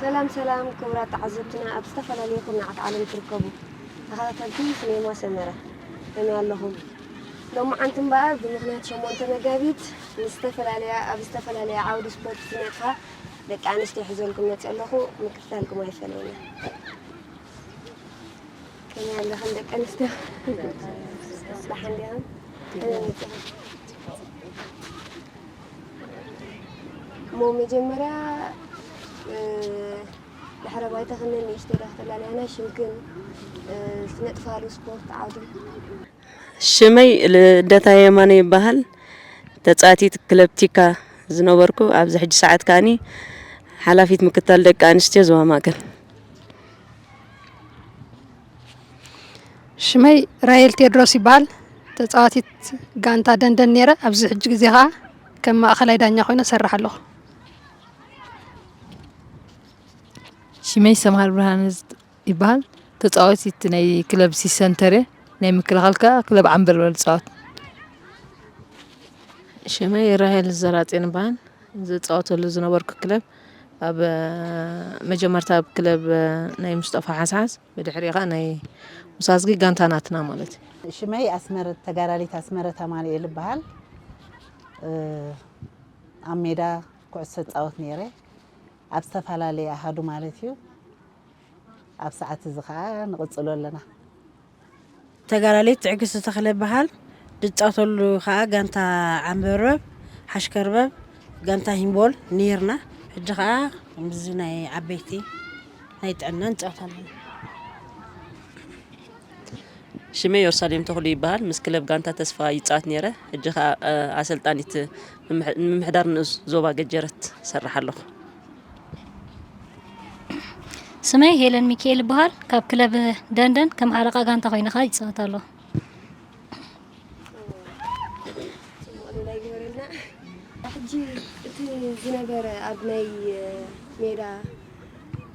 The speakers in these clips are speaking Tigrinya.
ሰላም ሰላም ክቡራት ተዓዘብትና ኣብ ዝተፈላለዩ ኩርናዓት ዓለም ትርከቡ ተኸታተልቲ ሲኔማ ሰመረ ከመይ ኣለኹም? ሎማዓንቲ እምበኣር ብምኽንያት ሸሞንተ መጋቢት ምስ ዝተፈላለያ ኣብ ዝተፈላለያ ዓውዲ ስፖርት ዝነጥፋ ደቂ ኣንስትዮ ሒዘልኩም መፅእ ኣለኹ። ምክትታልኩም ኣይፈለየና። ከመይ ኣለኽን ደቂ ኣንስትዮ? ደሓን ዲኹም? ከመይ መፂኹም? እሞ መጀመርያ ድሕረ ባይታኽን ንእሽተይ ዶ ክተላልያና ሽምክን ዝነጥፋሉ ስፖርት ዓውዲ? ሽመይ ልደታ የማነ ይበሃል። ተጻዋቲት ክለብ ቲካ ዝነበርኩ፣ ኣብዚ ሕጂ ሰዓት ከኣኒ ሓላፊት ምክታል ደቂ ኣንስትዮ ዞባ ማእከል። ሽመይ ራሄል ቴድሮስ ይበሃል። ተጻዋቲት ጋንታ ደንደን ነይረ። ኣብዚ ሕጂ ግዜ ኸኣ ከም ማእኸላይ ዳኛ ኮይነ እሰርሕ ኣለኹ። ሽመይ ሰምሃል ብርሃነ ይበሃል። ተጻዋቲት ናይ ክለብ ሲሰንተር እየ። ናይ ምክልኻል ከኣ ክለብ ዓምበርበር እጻወት። ሽመይ ራሄል ዘራጽዮን ይበሃል። ዝጻወተሉ ዝነበርኩ ክለብ ኣብ መጀመርታ ኣብ ክለብ ናይ ሙስጠፋ ሓስሓስ፣ ብድሕሪኡ ከኣ ናይ ሙሳዝጊ ጋንታ ናትና ማለት እዩ። ሽመይ ኣስመረት፣ ተጋዳሊት ኣስመረት ኣማኑኤል ይበሃል። ኣብ ሜዳ ኩዕሶ እጻወት ነይረ። ኣብ ዝተፈላለየ ኣሃዱ ማለት እዩ። ኣብ ሰዓት እዚ ኸኣ ንቕጽሎ ኣለና። ተጋዳሊት ትዕግስቲ ተኽለ ይበሃል። ድጻወተሉ ኸኣ ጋንታ ዓምበርበብ፣ ሓሽከርበብ፣ ጋንታ ሂምቦል ነይርና። ሕጂ ኸኣ ምስዚ ናይ ዓበይቲ ናይ ጥዕና ንጻወት ኣለና። ሽመይ ዮርሳሌም ተኽሉ ይበሃል። ምስ ክለብ ጋንታ ተስፋ ይጻወት ነይረ። ሕጂ ኸኣ ኣሰልጣኒት ምምሕ- ንምምሕዳር ንኡስ ዞባ ገጀረት እሰርሕ ኣለኹ። ስመይ ሄለን ሚካኤል ይበሃል። ካብ ክለብ ደንደን ከም ሓለቓ ጋንታ ኮይነ ኸኣ ይጻወት ኣለኹ። ጽቡቕ ሌላ ይግበረልና። ሕጂ እቲ ዝነበረ ኣብ ናይ ሜዳ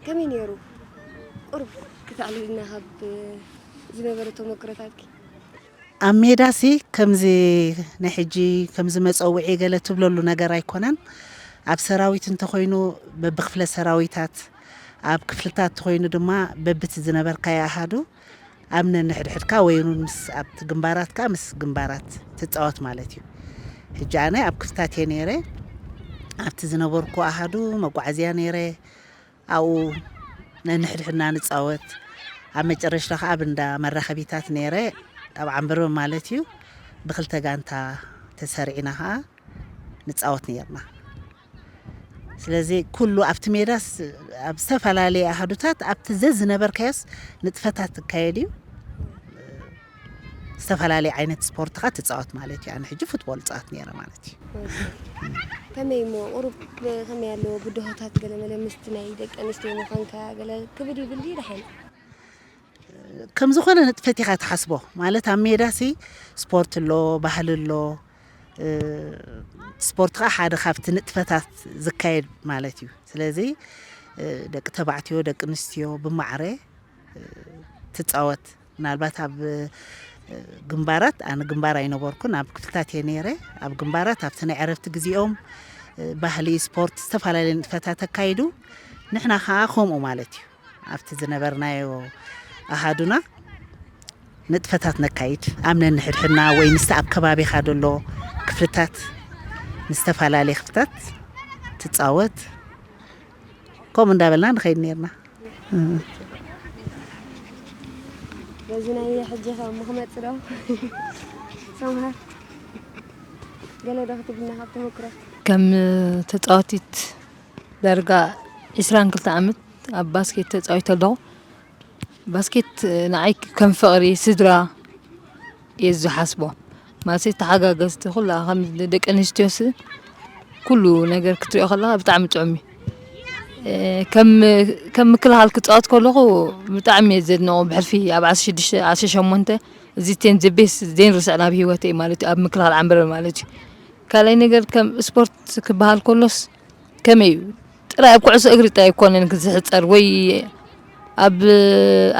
ከመይ ነይሩ? ቁሩብ ክተዕልልና ካብ ዝነበረ ተመክሮታትኪ። ኣብ ሜዳሲ ከምዚ ናይ ሕጂ ከምዚ መጸውዒ ገለ ትብለሉ ነገር ኣይኮነን። ኣብ ሰራዊት እንተኾይኑ በብክፍለ ሰራዊታት፣ ኣብ ክፍልታት እንተኾይኑ ድማ በብቲ ዝነበርካዮ ኣሃዱ ኣብ ነንሕድሕድካ ወይ እውን ምስ ኣብቲ ግንባራትካ ምስ ግንባራት ትጻወት ማለት እዩ። ሕጂ ኣነ ኣብ ክፍታት እየ ነይረ። ኣብቲ ዝነበርኩ ኣሃዱ መጓዓዝያ ነይረ። ኣብኡ ነንሕድሕድና ንጻወት። ኣብ መጨረሽታ ከኣ ኣብ እንዳ መራኸቢታት ነይረ፣ ኣብ ዓንበርበ ማለት እዩ። ብክልተ ጋንታ ተሰሪዕና ከኣ ንጻወት ነይርና። ስለዚ ኩሉ ኣብቲ ሜዳስ ኣብ ዝተፈላለየ ኣሃዱታት ኣብቲ ዘዝነበርካዮስ ንጥፈታት ትካየድ እዩ። ዝተፈላለየ ዓይነት ስፖርት ከኣ ትጻወት ማለት እዩ። ኣነ ሕጂ ፉትቦል እጻወት ነይረ ማለት እዩ። ከመይ እሞ ቁሩብ ከመይ ኣለዎ ብድሆታት ገለ መለ ምስቲ ናይ ደቂ ኣንስትዮ ምዃንካ ገለ ክብድ ይብል ድዩ ደሓን? ከም ዝኾነ ንጥፈት ኢኻ ትሓስቦ። ማለት ኣብ ሜዳሲ ስፖርት ኣሎ፣ ባህሊ ኣሎ። እ፣ ስፖርት ከኣ ሓደ ካብቲ ንጥፈታት ዝካየድ ማለት እዩ። ስለዚ እ፣ ደቂ ተባዕትዮ፣ ደቂ ኣንስትዮ ብማዕረ ትጻወት። ምናልባት ኣብ ግንባራት፣ ኣነ ግንባር ኣይነበርኩን፣ ኣብ ክፍልታት እየ ነይረ። ኣብ ግንባራት ኣብቲ ናይ ዕረፍቲ ግዜኦም ባህሊ፣ ስፖርት፣ ዝተፈላለዩ ንጥፈታት ኣካይዱ። ንሕና ከኣ ከምኡ ማለት እዩ። ኣብቲ ዝነበርናዮ ኣሃዱና ንጥፈታት ነካይድ። ኣብ ነንሕድሕድና ወይ ምስቲ ኣብ ከባቢኻ ዘሎ ክፍልታት፣ ምስ ዝተፈላለየ ክፍልታት ትጻወት። ከምኡ እንዳበልና ንኸይድ ነይርና። በዚ ናይ ሕጂ ኸ እሞ ክመጽእ ዶ? ሰምሃር፣ ገለ ዶ ክትብልና ካብ ተመክሮ? ከም ተጻዋቲት ዳርጋ ዕስራን ክልተ ዓመት ኣብ ባስኬት ተጻዊተ ኣለኹ። ባስኬት ንዓይ ከም ፍቕሪ ስድራ እየ ዝሓስቦ። ማለት ተሓጋገዝቲ ኩላ ከም ደቂ ኣንስትዮስ ኩሉ ነገር ክትሪኦ ከለኻ ብጣዕሚ ጥዑም እዩ። እ፣ ከም፣ ከም ምክልኻል ክጻወት ከለኹ ብጣዕሚ እየ ዘድንቖ። ብሕልፊ ኣብ ዓሰርተ ሽዱሽተ፣ ዓሰርተ ሸሞንተ፣ እዚ ten the best ዘይንርስዕ ናብ ህይወተይ ማለት እዩ፣ ኣብ ምክልኻል ዓንበርበር ማለት እዩ። ካልኣይ ነገር ከም ስፖርት ክበሃል ከሎስ ከመይ እዩ? ጥራይ ኣብ ኩዕሶ እግሪ ጥራይ ኣይኮነን ዝሕጸር ወይ ኣብ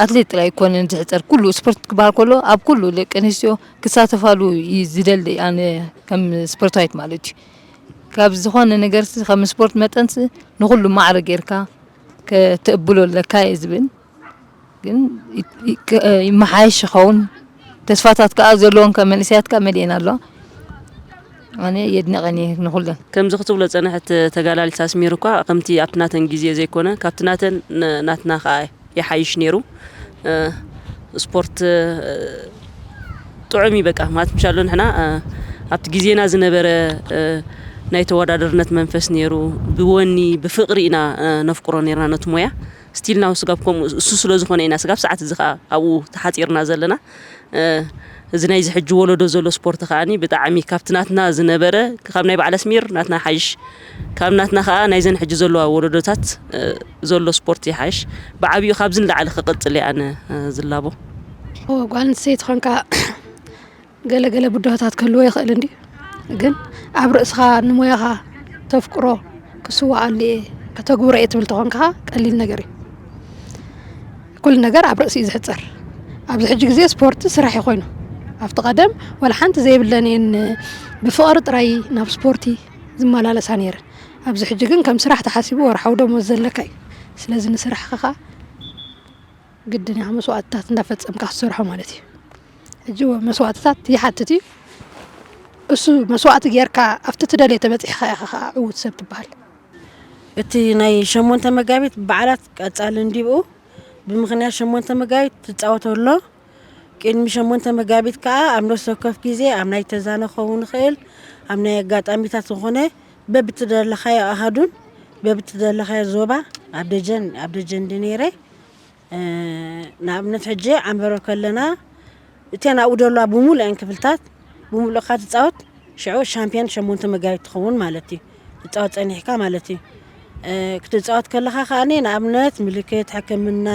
ኣትሌት ጥራይ ኣይኮነን ዝሕጸር። ኩሉ ስፖርት ክበሃል ከሎ ኣብ ኩሉ ደቂ ኣንስትዮ ክሳተፋሉ እዩ ዝደሊ፣ ኣነ ከም ስፖርታዊት ማለት እዩ። ካብ ዝኾነ ነገርሲ ከም ስፖርት መጠንሲ ንኹሉ ማዕረ ጌርካ፣ ከ ክትእብሎ ኣለካ እየ ዝብል። ግን ይ- ይ- ክ- ይመሓየሽ ይኸውን። ተስፋታት ከኣ ዘለዎም ከ መንእሰያት ከኣ መሊኤን ኣለዋ። ኣነ የድንቐን እየ ንኹለን። ከምዚ ክትብሎ ጸንሐት ተጋላሊት ኣስሚር እኳ ከምቲ ኣብቲ ናተን ግዜ ዘይኮነ፣ ካብቲ ናተን ን- ናትና ከኣ ይሓይሽ ነይሩ። እ፣ ስፖርት፣ እ፣ ጥዑም እዩ በቃ። ማለት ምሻሎ ንሕና፣ እ፣ ኣብቲ ግዜና ዝነበረ፣ እ፣ ናይ ተወዳደርነት መንፈስ ነይሩ። ብወኒ ብፍቕሪ ኢና፣ እ፣ ነፍቅሮ ነርና ነቲ ሞያ። ስቲል ናው ስጋብ ከምኡ እሱ ስለ ዝኾነ ኢና ስጋብ ሰዓት እዚ ከኣ ኣብኡ ተሓጺርና ዘለና። እ፣ እዚ ናይዚ ሕጂ ወለዶ ዘሎ ስፖርት ከኣኒ ብጣዕሚ ካብቲ ናትና ዝነበረ፣ ካብ ናይ በዓል ኣስሚር ናትና ሓይሽ፣ ካብ ናትና ከኣ ናይዘን ሕጂ ዘለዋ ወለዶታት፣ እ፣ ዘሎ ስፖርት ይሓይሽ። ብዓብዩ ካብዚ ንላዕሊ ክቕጽል እየ ኣነ፣ እ፣ ዝላቦ። ጓል ኣንስተይቲ ኾንካ ገለ ገለ ብድሆታት ክህልዎ ይኽእል እንዲ፣ ግን ኣብ ርእስኻ ንሞያኻ ተፍቅሮ ክስዋኣሉ እየ ከተግብሮ እየ ትብል ተኾንካ ቀሊል ነገር እዩ። ኩሉ ነገር ኣብ ርእሲ እዩ ዝሕጸር። ኣብዚ ሕጂ ግዜ ስፖርት ስራሕ እዩ ኮይኑ። ኣብቲ ቀደም ዋላ ሓንቲ ዘይብለን እየን ብፍቕሪ ጥራይ ናብ ስፖርቲ ዝመላለሳ ነይረን። ኣብዚ ሕጂ ግን ከም ስራሕ ተሓሲቡ ወርሓዊ ደሞዝ ዘለካ እዩ። ስለዚ ንስራሕኻ ኸኣ ግድን ኢኻ መስዋእትታት እንዳፈጸምካ ክትሰርሖ ማለት እዩ። ሕጂ ወ- መስዋእትታት ይሓትት እዩ። እሱ መስዋእቲ ጌርካ ኣብቲ ትደልዮ ተበጺሕካ ኢኻ ኸኣ ዕዉት ሰብ ትበሃል። እቲ ናይ ሸሞንተ መጋቢት በዓላት ቀጻሊ እንዲብኡ ብምኽንያት ሸሞንተ መጋቢት ትጻወቶ ኣሎ። ቅድሚ ሸሞንተ መጋቢት ከኣ ኣብ ነፍሲ ወከፍ ግዜ ኣብ ናይ ተዛነ ክኸውን ይኽእል፣ ኣብ ናይ ኣጋጣሚታት ዝኾነ በብትደለኻዮ ኣሃዱን በብትደለኻዮ ዞባ ኣብ ደጀን ኣብ ደጀን እንዲ ነይረ። እ፣ ንኣብነት ሕጂ ዓንበሮ ከለና እተን ኣብኡ ዘለዋ ብምሉእን ክፍልታት ብምሉእካ ትጻወት ሽዑ ሻምፒዮን ሸሞንተ መጋቢት ትኸውን ማለት እዩ። ትጻወት ጸኒሕካ ማለት እዩ። እ፣ ክትጻወት ከለኻ ከኣኒ ንኣብነት ምልክት፣ ሕክምና፣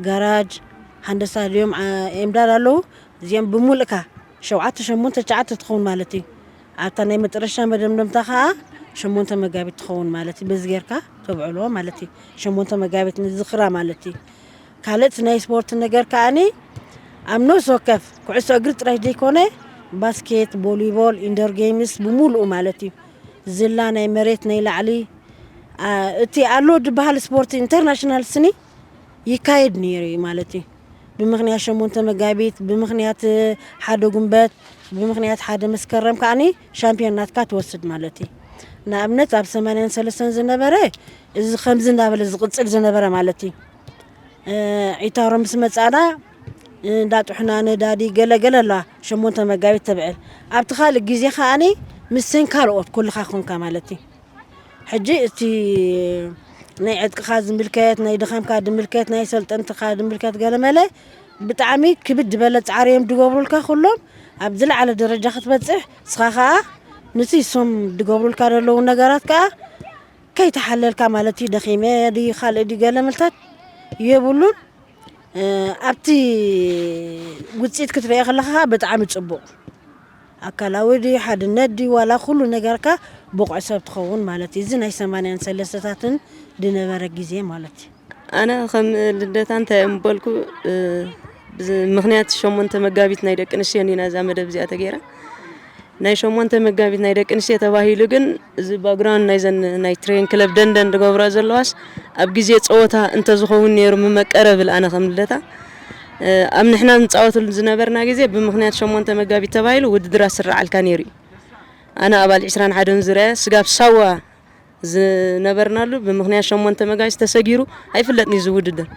ጋራጅ፣ ሃንደሳ ድዮም ዓ- ኤምዳድ ኣለዉ። እዚኦም ብምሉእካ ሸውዓተ ሸሞንተ ትሽዓተ ትኸውን ማለት እዩ። ኣብታ ናይ መጨረሻ መደምደምታ ከኣ ሸሞንተ መጋቢት ትኸውን ማለት እዩ። በዚ ጌርካ ተብዕሎ ማለት እዩ። ሸሞንተ መጋቢት ንዝኽራ ማለት እዩ። ካልእ ናይ ስፖርት ነገር ከኣኒ ኣብ ነፍሲ ወከፍ ኩዕሶ እግሪ ጥራይ ዘይኮነ ባስኬት፣ ቮሊቦል፣ ኢንዶር ጌምስ ብምሉኡ ማለት እዩ። ዝላ ናይ መሬት ናይ ላዕሊ፣ አ፣ እቲ ኣሎ ዝበሃል ስፖርት ኢንተርናሽናል ስኒ ይካየድ ነይሩ እዩ ማለት እዩ። ብምኽንያት ሸሞንተ መጋቢት፣ ብምኽንያት ሓደ ጉንበት፣ ብምኽንያት ሓደ መስከረም ከኣኒ ሻምፒዮን ናትካ ትወስድ ማለት እዩ። ንኣብነት ኣብ ሰማንያን ሰለስተን ዝነበረ እዚ ከምዚ እንዳበለ ዝቕጽል ዝነበረ ማለት እዩ። እ፣ ዒታሮ ምስ መጻና፣ እ፣ እንዳ ጥሑና ነዳዲ ገለ ገለ ኣለዋ ሸሞንተ መጋቢት ተብዕል። ኣብቲ ካልእ ግዜ ከኣኒ ምስተን ካልኦት ኩልኻ ኮንካ ማለት እዩ። ሕጂ እቲ ናይ ዕጥቅኻ ዝምልከት፣ ናይ ድኻምካ ዝምልከት፣ ናይ ሰልጠንትኻ ዝምልከት ገለመለ ብጣዕሚ ክብድ ዝበለ ጻዕሪ እዮም ዝገብሩልካ ኩሎም። ኣብ ዝለዓለ ደረጃ ክትበጽሕ ንስኻ ከኣ ንቲ እሶም ዝገብሩልካ ዘለዉ ነገራት ከኣ ከይተሓለልካ ማለት እዩ። ደኺመ ድዩ ካልእ ድዩ ገለመልታት የብሉን። እ፣ ኣብቲ ውጽኢት ክትርእዮ ከለኻ ብጣዕሚ ጽቡቕ። ኣካላዊ ድዩ፣ ሓድነት ድዩ፣ ዋላ ኩሉ ነገርካ ብቑዕ ሰብ ትኸውን ማለት እዩ። እዚ ናይ ሰማንያን ሰለስተታትን ዝነበረ ግዜ ማለት እዩ። ኣነ ከም ልደታ እንታይ እምበልኩ፣ እ፣ ብዝ-፣ ምኽንያት ሸሞንተ መጋቢት ናይ ደቂ ኣንስትዮ እንዲና እዛ መደብ እዚኣ ተገይራ። ናይ ሸሞንተ መጋቢት ናይ ደቂ ኣንስትዮ ተባሂሉ ግን እዚ ባክግራውንድ ናይዘን ናይ ትሬን ክለብ ደንደን ዝገብራ ዘለዋስ ኣብ ግዜ ጸወታ እንተዝኸውን ነይሩ ምመቀረ ብል ኣነ ከም ልደታ። እ፣ ኣብ ንሕና ንጻወትሉ ዝነበርና ግዜ ብምኽንያት ሸሞንተ መጋቢት ተባሂሉ ውድድር ኣስርዓልካ ነይሩ እዩ። ኣነ ኣባል ዕስራን ሓደን ዙርያ ስጋብ ሳዋ ዝነበርናሉ ብምኽንያት ሸሞንተ መጋቢት ተሰጊሩ ኣይፍለጥን እዩ እዚ ውድድር።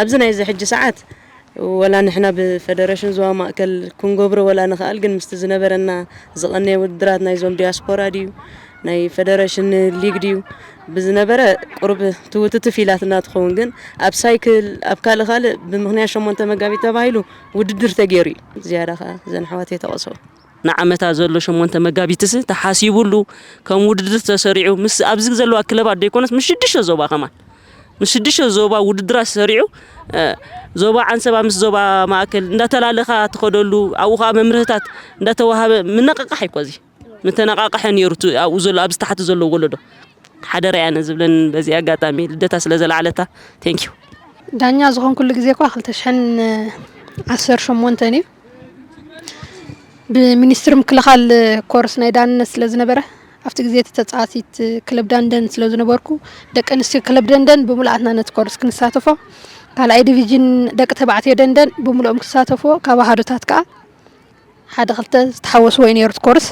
ኣብዚ ናይዚ ሕጂ ሰዓት ወላ ንሕና ብፈደረሽን ዞባ ማእከል ክንገብሮ ወላ ንኽኣል፣ ግን ምስቲ ዝነበረና ዝቐነየ ውድድራት ናይዞም ዲያስፖራ ድዩ ናይ ፈደረሽን ሊግ ድዩ ብዝነበረ ቁሩብ ትውትትፍ ኢላትና ትኸውን። ግን ኣብ ሳይክል ኣብ ካልእ ካልእ ብምኽንያት ሸሞንተ መጋቢት ተባሂሉ ውድድር ተገይሩ እዩ። ዝያዳ ኸኣ እዘን ኣሕዋተይ ተቐሰቡ። ንዓመታ ዘሎ ሸሞንተ መጋቢትስ ተሓሲቡሉ ከም ውድድር ተሰሪዑ ምስ ኣብዚ ዘለዋ ክለባት ደይኮነስ ምስ ሽዱሽተ ዞባ ከማን ምስ ሽዱሽተ ዞባ ውድድራት ሰሪዑ፣ እ፣ ዞባ ዓንሰባ ምስ ዞባ ማእከል እንዳተላለኻ ትኸደሉ፣ ኣብኡ ኸኣ መምርህታት እንዳተዋሃበ ምነቃቃሕ እኮ እዚ ምተነቃቀሐ ነይሩ እቲ ኣብኡ ዘሎ ኣብዚ ታሕቲ ዘሎ ወለዶ። ሓደራ እያ ነዚ ዝብለን በዚ ኣጋጣሚ ልደታ ስለ ዘለዓለታ። ቴንክ ዩ። ዳኛ ዝኾንኩሉ ግዜ እኳ ክልተ ሽሕን ዓሰርተ ሸሞንተን እዩ። ብሚኒስትሪ ምክልኻል ኮርስ ናይ ዳንነት ስለ ዝነበረ ኣብቲ ግዜ እቲ ተጻዋቲት ክለብ ዳንደን ስለ ዝነበርኩ፣ ደቂ ኣንስትዮ ክለብ ደንደን ብምሉኣትና ነቲ ኮርስ ክንሳተፎ፣ ካልኣይ ዲቪዥን ደቂ ተባዕትዮ ደንደን ብምሉኦም ክሳተፍዎ፣ ካብ ኣሃዱታት ከኣ ሓደ ክልተ ዝተሓወስዎ እዩ ነይሩ እቲ ኮርስ።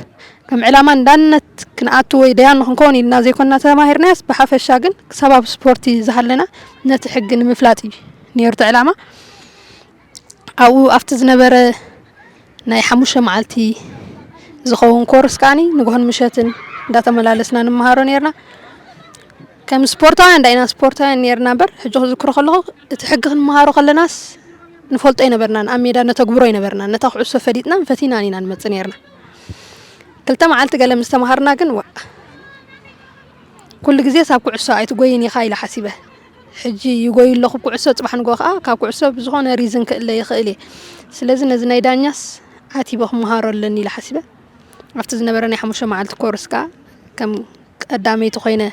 ከም ዕላማ ንዳንነት ክንኣቱ ወይ ደያን ንክንከውን ኢልና ዘይኮንና ተማሂርናዮስ፣ ብሓፈሻ ግን ክሳብ ኣብ ስፖርቲ ዝሃለና ነቲ ሕጊ ንምፍላጥ እዩ ነይሩ እቲ ዕላማ። ኣብኡ ኣብቲ ዝነበረ ናይ ሓሙሽተ መዓልቲ ዝኸውን ኮርስ ከኣኒ ንግሆን ምሸትን እንዳተመላለስና ንመሃሮ ነይርና። ከም ስፖርታውያን ዳይና ስፖርታውያን ነይርና እምበር፣ ሕጂ ክዝክሮ ከለኹ እቲ ሕጊ ክንመሃሮ ከለናስ ንፈልጦ ኣይነበርናን፣ ኣብ ሜዳ ነተግብሮ ኣይነበርናን። ነታ ኩዕሶ ፈሊጥናን ፈቲናን ኢና ንመጽእ ነይርና። ክልተ መዓልቲ ገለ ምስ ተመሃርና ግን፣ ዋ፣ ኩሉ ግዜ ሳብ ኩዕሶ ኣይትጎይን ኢኻ ኢለ ሓሲበ። ሕጂ ይጎይ ኣለኹ ኩዕሶ፣ ጽባሕ ንግሆ ከኣ ካብ ኩዕሶ ብዝኾነ ሪዝን ክእለ ይኽእል እየ። ስለዚ ነዚ ናይ ዳኛስ ዓቲበ ክመሃሮ ኣለኒ ኢለ ሓሲበ። ኣብቲ ዝነበረ ናይ ሓሙሽተ መዓልቲ ኮርስ ከኣ ከም ቀዳመይቲ ኮይነ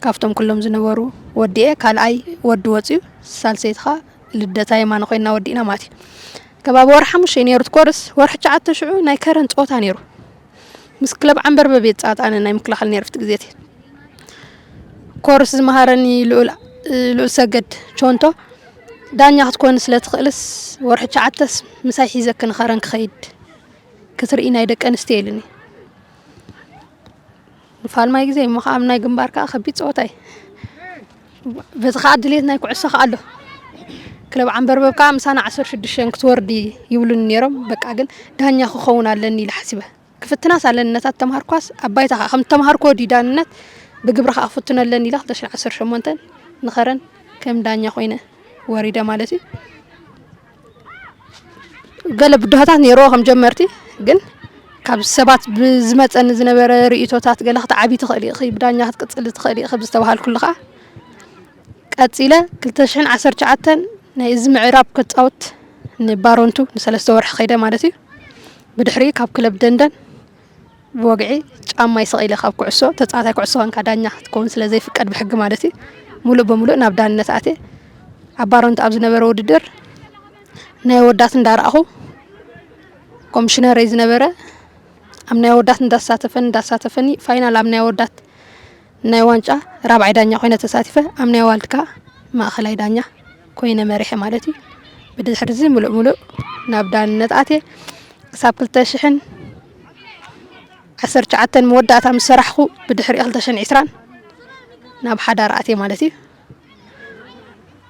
ካብቶም ኩሎም ዝነበሩ ወዲኤ፣ ካልኣይ ወዲ ወጺኡ፣ ሳልሰይቲ ከኣ ልደታ የማነ ኮይና ወዲእና ማለት እዩ። ከባቢ ወርሒ ሓሙሽተ እዩ ነይሩ እቲ ኮርስ። ወርሒ ትሽዓተ ሽዑ ናይ ከረን ጸወታ ነይሩ። ምስ ክለብ ዓንበርበብ እየ ዝጻወት ኣነ ናይ ምክልኻል ነይረ ኣብቲ ግዜ እቲ። ኮርስ ዝመሃረኒ ልኡል፣ ልኡል ሰገድ ቾንቶ፣ ዳኛ ክትኮኒ ስለ ትኽእልስ ወርሒ ትሽዓተስ ምሳይ ሒዘኪ ንኸረን ክኸይድ ክትርኢ ናይ ደቂ ኣንስትዮ ኢሉኒ። ንፋልማይ ግዜ እሞ ከኣ ኣብ ናይ ግንባር ከኣ ከቢድ ጸወታ እዩ። በዚ ከኣ ድሌት ናይ ኩዕሶ ከኣ ኣሎ። ክለብ ዓንበርበብ ከኣ ምሳና ዓሰርተ ሽዱሽተ ክትወርዲ ይብሉኒ ነይሮም። በቃ ግን ዳኛ ክኸውን ኣለኒ ኢለ ሓሲበ። ክፍትናስ ኣለኒ ነታ ተምሃርኳስ ኣብ ባይታ ከኣ ከም ተምሃርኮ ድዩ ዳንነት ብግብሪ ከኣ ክፍትኖ ኣለኒ ኢለ ክልተ ሽሕን ዓሰርተ ሸሞንተን ንኸረን ከም ዳኛ ኮይነ ወሪደ ማለት እዩ። ገለ ብድሆታት ነይርዎ ከም ጀመርቲ፣ ግን ካብ ሰባት ብዝመጸኒ ዝነበረ ርእይቶታት ገለ ክትዓቢ ትኽእሊ ኢኺ፣ ብዳኛ ክትቅጽሊ ትኽእሊ ኢኺ ብዝተባሃልኩሉ ከኣ ቀጺለ ክልተ ሽሕን ዓሰርተ ትሽዓተን ናይ እዚ ምዕራብ ክጻወት ንባሮንቱ ንሰለስተ ወርሒ ከይደ ማለት እዩ። ብድሕሪ ካብ ክለብ ደንደን ብወግዒ ጫማይ ሰቒለ ካብ ኩዕሶ፣ ተጻዋታይ ኩዕሶ ኮንካ ዳኛ ክትከውን ስለ ዘይፍቀድ ብሕጊ ማለት እዩ፣ ሙሉእ ብሙሉእ ናብ ዳንነት ኣትየ። ኣብ ባሮንቱ ኣብ ዝነበረ ውድድር ናይ ኣወዳት እንዳረኣኹ ኮሚሽነረይ ዝነበረ ኣብ ናይ ኣወዳት እንዳሳተፈኒ፣ እንዳሳተፈኒ ፋይናል ኣብ ናይ ኣወዳት ናይ ዋንጫ ራብዓይ ዳኛ ኮይነ ተሳቲፈ፣ ኣብ ናይ ኣዋልድ ከኣ ማእኸላይ ዳኛ ኮይነ መሪሐ ማለት እዩ። ብድሕሪ እዚ ሙሉእ ሙሉእ ናብ ዳንነት ኣትየ። ክሳብ ክልተ ሽሕን ዓሰርተ ትሽዓተን መወዳእታ ምስ ሰራሕኩ፣ ብድሕሪ ክልተ ሽሕን ዕስራን ናብ ሓዳር ኣትየ ማለት እዩ።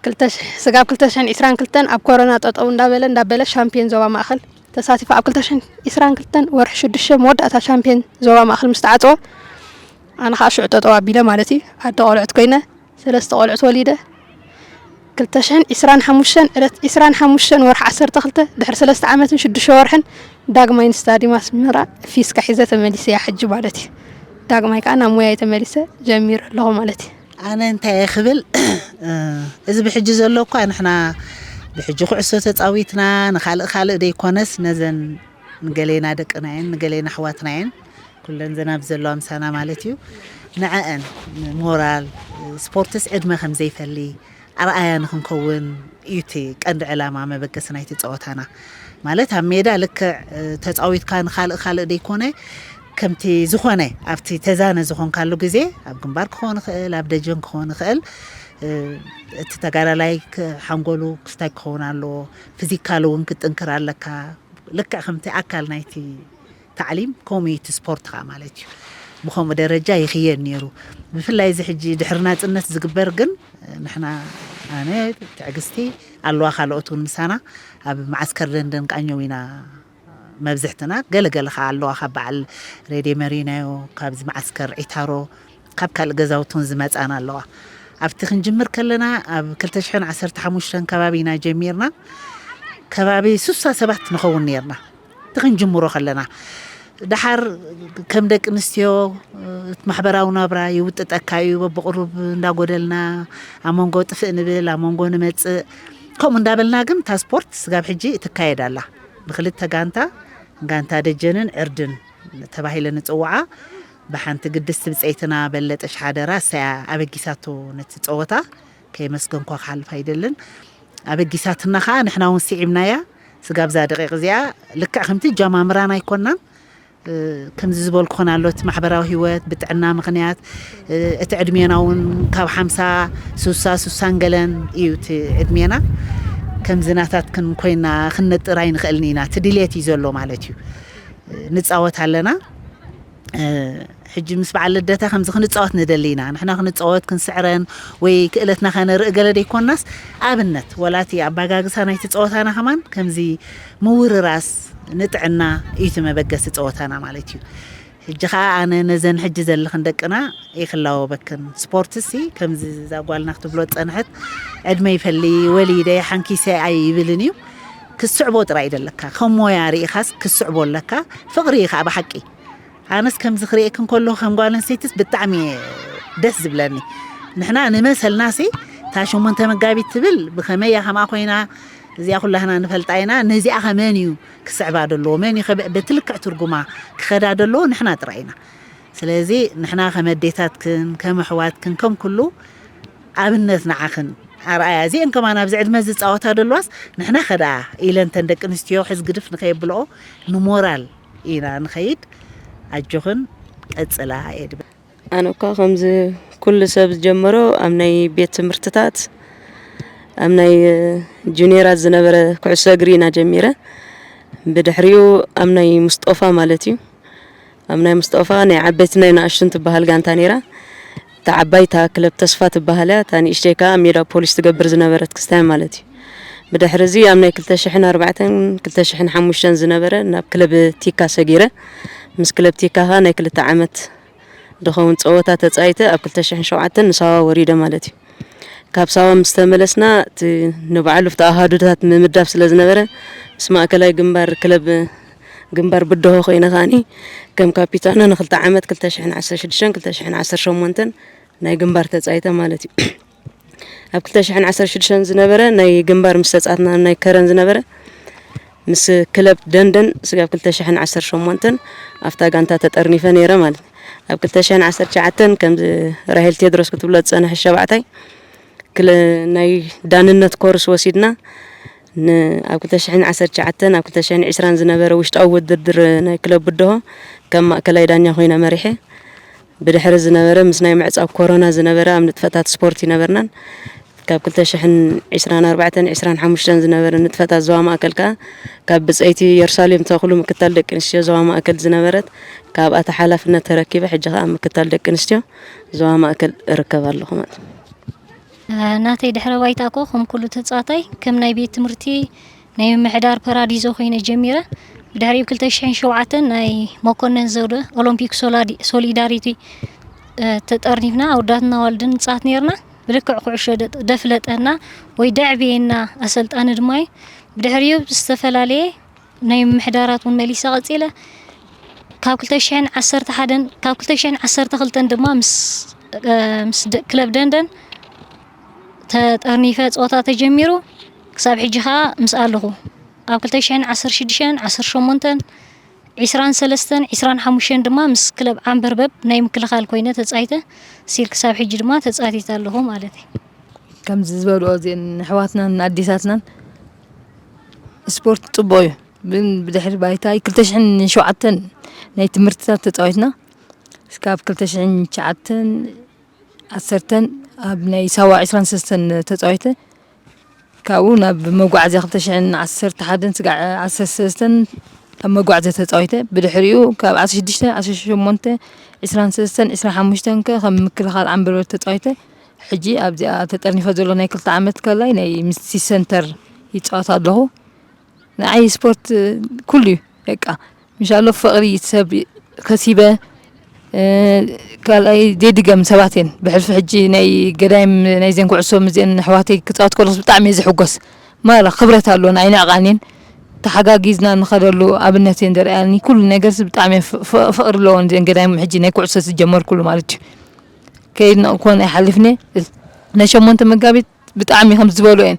ክልተ ሽሕ፣ ስጋብ ክልተ ሽሕን ዕስራን ክልተን ኣብ ኮሮና ጠጠው እንዳበለ እንዳበለ ሻምፒዮን ዞባ ማእኸል ተሳቲፈ። ኣብ ክልተ ሽሕን ዕስራን ክልተን ወርሒ ሽዱሽተ መወዳእታ ሻምፒዮን ዞባ ማእኸል ምስ ተዓጸወ፣ ኣነ ከዓ ሽዑ ጠጠው ኣቢለ ማለት እዩ። ኣደ ቆልዑት ኮይነ፣ ሰለስተ ቆልዑት ወሊደ። ክልተ ሽሕን ዕስራን ሓሙሽተን ዕለት ዕስራን ሓሙሽተን ወርሒ ዓሰርተ ክልተ፣ ድሕሪ ሰለስተ ዓመትን ሽዱሽተ ወርሕን ዳግማይ ንስታዲየም ኣስመራ ፊስካ ሒዘ ተመሊሰ እያ ሕጂ ማለት እዩ። ዳግማይ ከዓ ናብ ሞያይ ተመሊሰ ጀሚረ ኣለኹ ማለት እዩ። ኣነ እንታይ እየ ክብል፣ እ፣ እዚ ብሕጂ ዘሎ እኳ ንሕና ብሕጂ ኩዕሶ ተጻዊትና ንኻልእ ካልእ ደይኮነስ ነዘን ንገሌና ደቅና እየን፣ ንገሌና ኣሕዋትና እየን፣ ኩለን ዘናብ ዘለዋ ምሳና ማለት እዩ። ንዐአን ሞራል፣ ስፖርትስ ዕድመ ከም ዘይፈሊ ኣርኣያ ንኽንከውን እዩ እቲ ቀንዲ ዕላማ መበገሲ ናይቲ ጸወታና። ማለት ኣብ ሜዳ ልክዕ፣ እ፣ ተጻዊትካ ንኻልእ ካልእ ደይኮነ፣ ከምቲ ዝኾነ ኣብቲ ተዛነ ዝኾንካሉ ግዜ ኣብ ግንባር ክኸውን ይኽእል፣ ኣብ ደጀን ክኸውን ይኽእል፣ እ፣ እቲ ተጋዳላይ ክ-፣ ሓንጎሉ ክስታይ ክኸውን ኣለዎ፣ ፊዚካሊ እውን ክትጥንክር ኣለካ። ልክዕ ከምቲ ኣካል ናይቲ ታዕሊም ከምኡ እዩ እቲ ስፖርት ከዓ ማለት እዩ። ብኸምኡ ደረጃ ይኽየድ ነይሩ። ብፍላይ እዚ ሕጂ ድሕሪ ናጽነት ዝግበር ግን ንሕና፣ ኣነ፣ ትዕግስቲ ኣለዋ፣ ካልኦት እውን ምሳና ኣብ መዓስከር ደንደን ቃኘው ኢና መብዝሕትና። ገለገለ ከዓ ኣለዋ ካብ በዓል ሬድዮ መሪናዮ፣ ካብዚ መዓስከር ዒታሮ፣ ካብ ካልእ ገዛውቲ እውን ዝመጻና ኣለዋ። ኣብቲ ክንጅምር ከለና ኣብ ክልተ ሽሕን ዓሰርተ ሓሙሽተን ከባቢ ኢና ጀሚርና። ከባቢ ስሳ ሰባት ንኸውን ነይርና። እቲ ክንጅምሮ ከለና፣ ደሓር ከም ደቂ ኣንስትዮ፣ እ፣ ማሕበራዊ ናብራ ይውጥጠካ እዩ። በብቕሩብ እንዳጎደልና፣ ኣብ መንጎ ጥፍእ ንብል፣ ኣብ መንጎ ንመጽእ። ከምኡ እንዳበልና ግን እታ ስፖርት ስጋብ ሕጂ ትካየድ ኣላ። ብክልተ ጋንታ፣ ጋንታ ደጀንን ዕርድን ተባሂለን ዝጽውዓ፣ ብሓንቲ ግድስቲ ብጸይትና በለጠሽ ሓደራ፣ እሳያ ኣበጊሳቶ ነቲ ጸወታ፣ ከየመስገንኳ ክሓልፍ ኣይደልን። ኣበጊሳትና ኸኣ ንሕና እውን ስዒብናያ። ስጋብ እዛ ደቂቕ እዚኣ ልክዕ ከምቲ ጃማምራና ኣይኮናን። ከምዚ ዝበልኩ ኾን ኣሎ፣ እቲ ማሕበራዊ ህይወት ብጥዕና ምኽንያት፣ እቲ ዕድሜና እውን ካብ ሓምሳ፣ ሱሳ፣ ሱሳን ገለን እዩ እቲ ዕድሜና። ከምዚ ናታትክን ኮይና ክንነጥር ኣይንኽእልን ኢና። እቲ ድሌት እዩ ዘሎ ማለት እዩ። ንጻወት ኣለና። ሕጂ ምስ በዓል ልደታ ከምዚ ክንጻወት ንደሊ ኢና። ንሕና ክንጻወት ክንስዕረን ወይ ክእለትና ከነርኢ ገለ ደይኮናስ፣ ኣብነት ወላ እቲ ኣባጋግሳ ናይቲ ጸወታና ከማን ከምዚ ምውርራስ ንጥዕና እዩ እቲ መበገሲ ጸወታና ማለት እዩ። ሕጂ ኸኣ ኣነ ነዘን ሕጂ ዘለኽን ደቅና ይኽላወበክን። ስፖርትሲ ከምዚ እዛ ጓልና ክትብሎ ዝጸንሐት፣ ዕድመ ይፈሊ፣ ወሊደ ሓንኪሰ ኣይብልን እዩ። ክስዕቦ ጥራይ እዩ ደለካ። ከም ሞያ ርኢኻስ ክስዕቦ ኣለካ። ፍቕሪ እዩ ኸኣ ብሓቂ። ኣነስ ከምዚ ክርእየክን ከለኹ ከም ጓል ኣንስተይትስ ብጣዕሚ እየ ደስ ዝብለኒ። ንሕና ንመሰልናሲ እታ ሸሞንተ መጋቢት ትብል ብኸመይ እያ ከምኣ ኮይና፣ እዚኣ ኩላህና ንፈልጣ ኢና። ነዚኣ ኸ መን እዩ ክስዕባ ደለዎ? መን እዩ ኸ በቲ ልክዕ ትርጉማ ክኸዳ ደለዎ? ንሕና ጥራይ ኢና። ስለዚ ንሕና ከም ኣዴታትክን ከም ኣሕዋትክን ከም ኩሉ ኣብነት ንዓኽን ኣርኣያ። እዚአን ከማን ኣብዚ ዕድመ ዝጻወታ ደለዋስ ንሕና ኸ ደኣ ኢለን እተን ደቂ ኣንስትዮ ሕዝግድፍ ንኸየብልኦ ንሞራል ኢና ንኸይድ። ኣጆኽን ቀጽላ እየ ድብል። ኣነ እኳ ከምዚ ኩሉ ሰብ ዝጀመሮ ኣብ ናይ ቤት ትምህርትታት ኣብ ናይ ጁኒየራት ዝነበረ ኩዕሶ እግሪ ኢና ጀሚረ። ብድሕሪኡ ኣብ ናይ ሙስጦፋ ማለት እዩ። ኣብ ናይ ሙስጦፋ ናይ ዓበይቲ ናይ ንኣሽቱን ትበሃል ጋንታ ነይራ። እታ ዓባይ እታ ክለብ ተስፋ ትበሃል እያ። እታ ንእሽተይ ከኣ ኣብ ሜዳ ፖሊስ ትገብር ዝነበረት ክስታይ ማለት እዩ። ብድሕሪ እዚ ኣብ ናይ ክልተ ሽሕን ኣርባዕተን ክልተ ሽሕን ሓሙሽተን ዝነበረ ናብ ክለብ ቲካ ሰጊረ። ምስ ክለብ ቲካ ከኣ ናይ ክልተ ዓመት ዝኸውን ጸወታ ተጻይተ ኣብ ክልተ ሽሕን ሸውዓተን ንሳዋ ወሪደ ማለት እዩ። ካብ ሳዋ ምስ ተመለስና እቲ ንባዕሉ ኣብቲ ኣሃዱታት ምምዳብ ስለ ዝነበረ ምስ ማእከላይ ግንባር ክለብ ግንባር ብድሆ ኮይነ ከኣኒ ከም ካፒታኖ ንክልተ ዓመት ክልተ ሽሕን ዓሰርተ ሽዱሽተን ክልተ ሽሕን ዓሰርተ ሸሞንተን ናይ ግንባር ተጻይተ ማለት እዩ። ኣብ ክልተ ሽሕን ዓሰርተ ሽዱሽተን ዝነበረ ናይ ግንባር ምስ ተጻትና ናይ ከረን ዝነበረ ምስ ክለብ ደንደን ስጋብ ክልተ ሽሕን ዓሰርተ ሸሞንተን ኣብታ ጋንታ ተጠርኒፈ ነይረ ማለት እዩ። ኣብ ክልተ ሽሕን ዓሰርተ ትሽዓተን ከምዚ ራሄል ቴድሮስ ክትብሎ ዝጸንሐ ሸባዕታይ ክለ-፣ ናይ ዳንነት ኮርስ ወሲድና ን-፣ ኣብ ክልተ ሽሕን ዓሰርተ ትሽዓተን ኣብ ክልተ ሽሕን ዕስራን ዝነበረ ውሽጣዊ ውድድር ናይ ክለብ ብድሆ ከም ማእከላይ ዳኛ ኮይነ መሪሐ። ብድሕሪ ዝነበረ ምስ ናይ ምዕጻው ኮሮና ዝነበረ ኣብ ንጥፈታት ስፖርት ይነበርናን ካብ ክልተ ሽሕን ዕስራን ኣርባዕተን ዕስራን ሓሙሽተን ዝነበረ ንጥፈታት ዞባ ማእከል ከኣ ካብ ብጸይቲ የሩሳሌም ተኽሉ ምክታል ደቂ ኣንስትዮ ዞባ ማእከል ዝነበረት ካብኣ እቲ ሓላፍነት ተረኪበ ሕጂ ከኣ ኣብ ምክታል ደቂ ኣንስትዮ ዞባ ማእከል እርከብ ኣለኹ ማለት እዩ። ናተይ ድሕረ ባይታ እኮ ከም ኩሉ ተጻዋታይ ከም ናይ ቤት ትምህርቲ ናይ ምምሕዳር ፓራዲዞ ኮይነ ጀሚረ። ብድሕሪኡ ብ ክልተ ሽሕን ሸውዓተን ናይ መኮነን ዘውደ ኦሎምፒክ ሶላዲ-፣ ሶሊዳሪቲ፣ እ፣ ተጠርኒፍና ኣወዳትን ኣዋልድን ንጻወት ኔርና። ብልክዕ ኩዕሾ ደ-፣ ደፍለጠና ወይ ደዕብየና ኣሰልጣኒ ድማ እዩ። ብድሕሪኡ ዝተፈላለየ ናይ ምምሕዳራት እውን መሊሰ ቀጺለ። ካብ ክልተ ሽሕን ዓሰርተ ሓደን፣ ካብ ክልተ ሽሕን ዓሰርተ ክልተን ድማ ምስ፣ እ፣ ምስ ደ-፣ ክለብ ደንደን ተጠርኒፈ ጸወታ ተጀሚሩ ክሳብ ሕጂ ኸኣ ምስ ኣለኹ። ኣብ ክልተ ሽሕን ዓሰርተ ሽዱሽተን፣ ዓሰርተ ሸሞንተን፣ ዕስራን ሰለስተን፣ ዕስራን ሓሙሽተን ድማ ምስ ክለብ ዓንበርበብ ናይ ምክልኻል ኮይነ ተጻይተ ሲል ክሳብ ሕጂ ድማ ተጻቲተ ኣለኹ ማለት እዩ። ከምዚ ዝበልኦ እዚአን ኣሕዋትናን ኣዴታትናን ስፖርት ጽቡቕ እዩ። ግን ብድሕሪ ባይታይ ክልተ ሽሕን ሸውዓተን ናይ ትምህርትታት ተጻዊትና እስካብ ክልተ ሽሕን ትሽዓተን ዓሰርተን ኣብ ናይ ሳዋ ዕስራን ሰለስተን ተጻዊተ። ካብኡ ናብ መጓዓዝያ ክልተ ሽሕን ዓሰርተ ሓደን ስጋዕ ዓሰርተ ሰለስተን ኣብ መጓዓዝያ ተጻዊተ። ብድሕሪኡ ካብ ዓሰርተ ሽዱሽተ፣ ዓሰርተ ሸሞንተ፣ ዕስራን ሰለስተን፣ ዕስራን ሓሙሽተን ከ ከም ምክልኻል ዓንበርበር ተጻዊተ። ሕጂ ኣብዚኣ ተጠርኒፈ ዘሎ ናይ ክልተ ዓመት ከላይ ናይ ምስቲ ሰንተር ይጻወት ኣለኹ። ንዓይ ስፖርት ኩሉ እዩ። በቃ ምሻሎ ፍቕሪ ሰብ ከሲበ፣ እ፣ ካልኣይ ዘይድገም ሰባት እየን። ብሕልፊ ሕጂ ናይ ገዳይም ናይዘን ኩዕሶ ምስዚአን ኣሕዋተይ ክጻወት ከለኹስ ብጣዕሚ እየ ዝሕጎስ። ማራ ክብረት ኣለዎ፣ ንዓይ ንዕቓን እየን። ተሓጋጊዝና ንኸደሉ ኣብነት እየን ዘርኣያኒ። ኩሉ ነገርስ ብጣዕሚ ፍ-፣ ፍ-፣ ፍቕሪ ኣለወን እዚአን ገዳይም ሕጂ ናይ ኩዕሶ ዝጀመርኩሉ ማለት እዩ። ከይድና እኮ ኣይሓልፍን እየ። ናይ ሸሞንተ መጋቢት ብጣዕሚ ከም ዝበሉ እየን።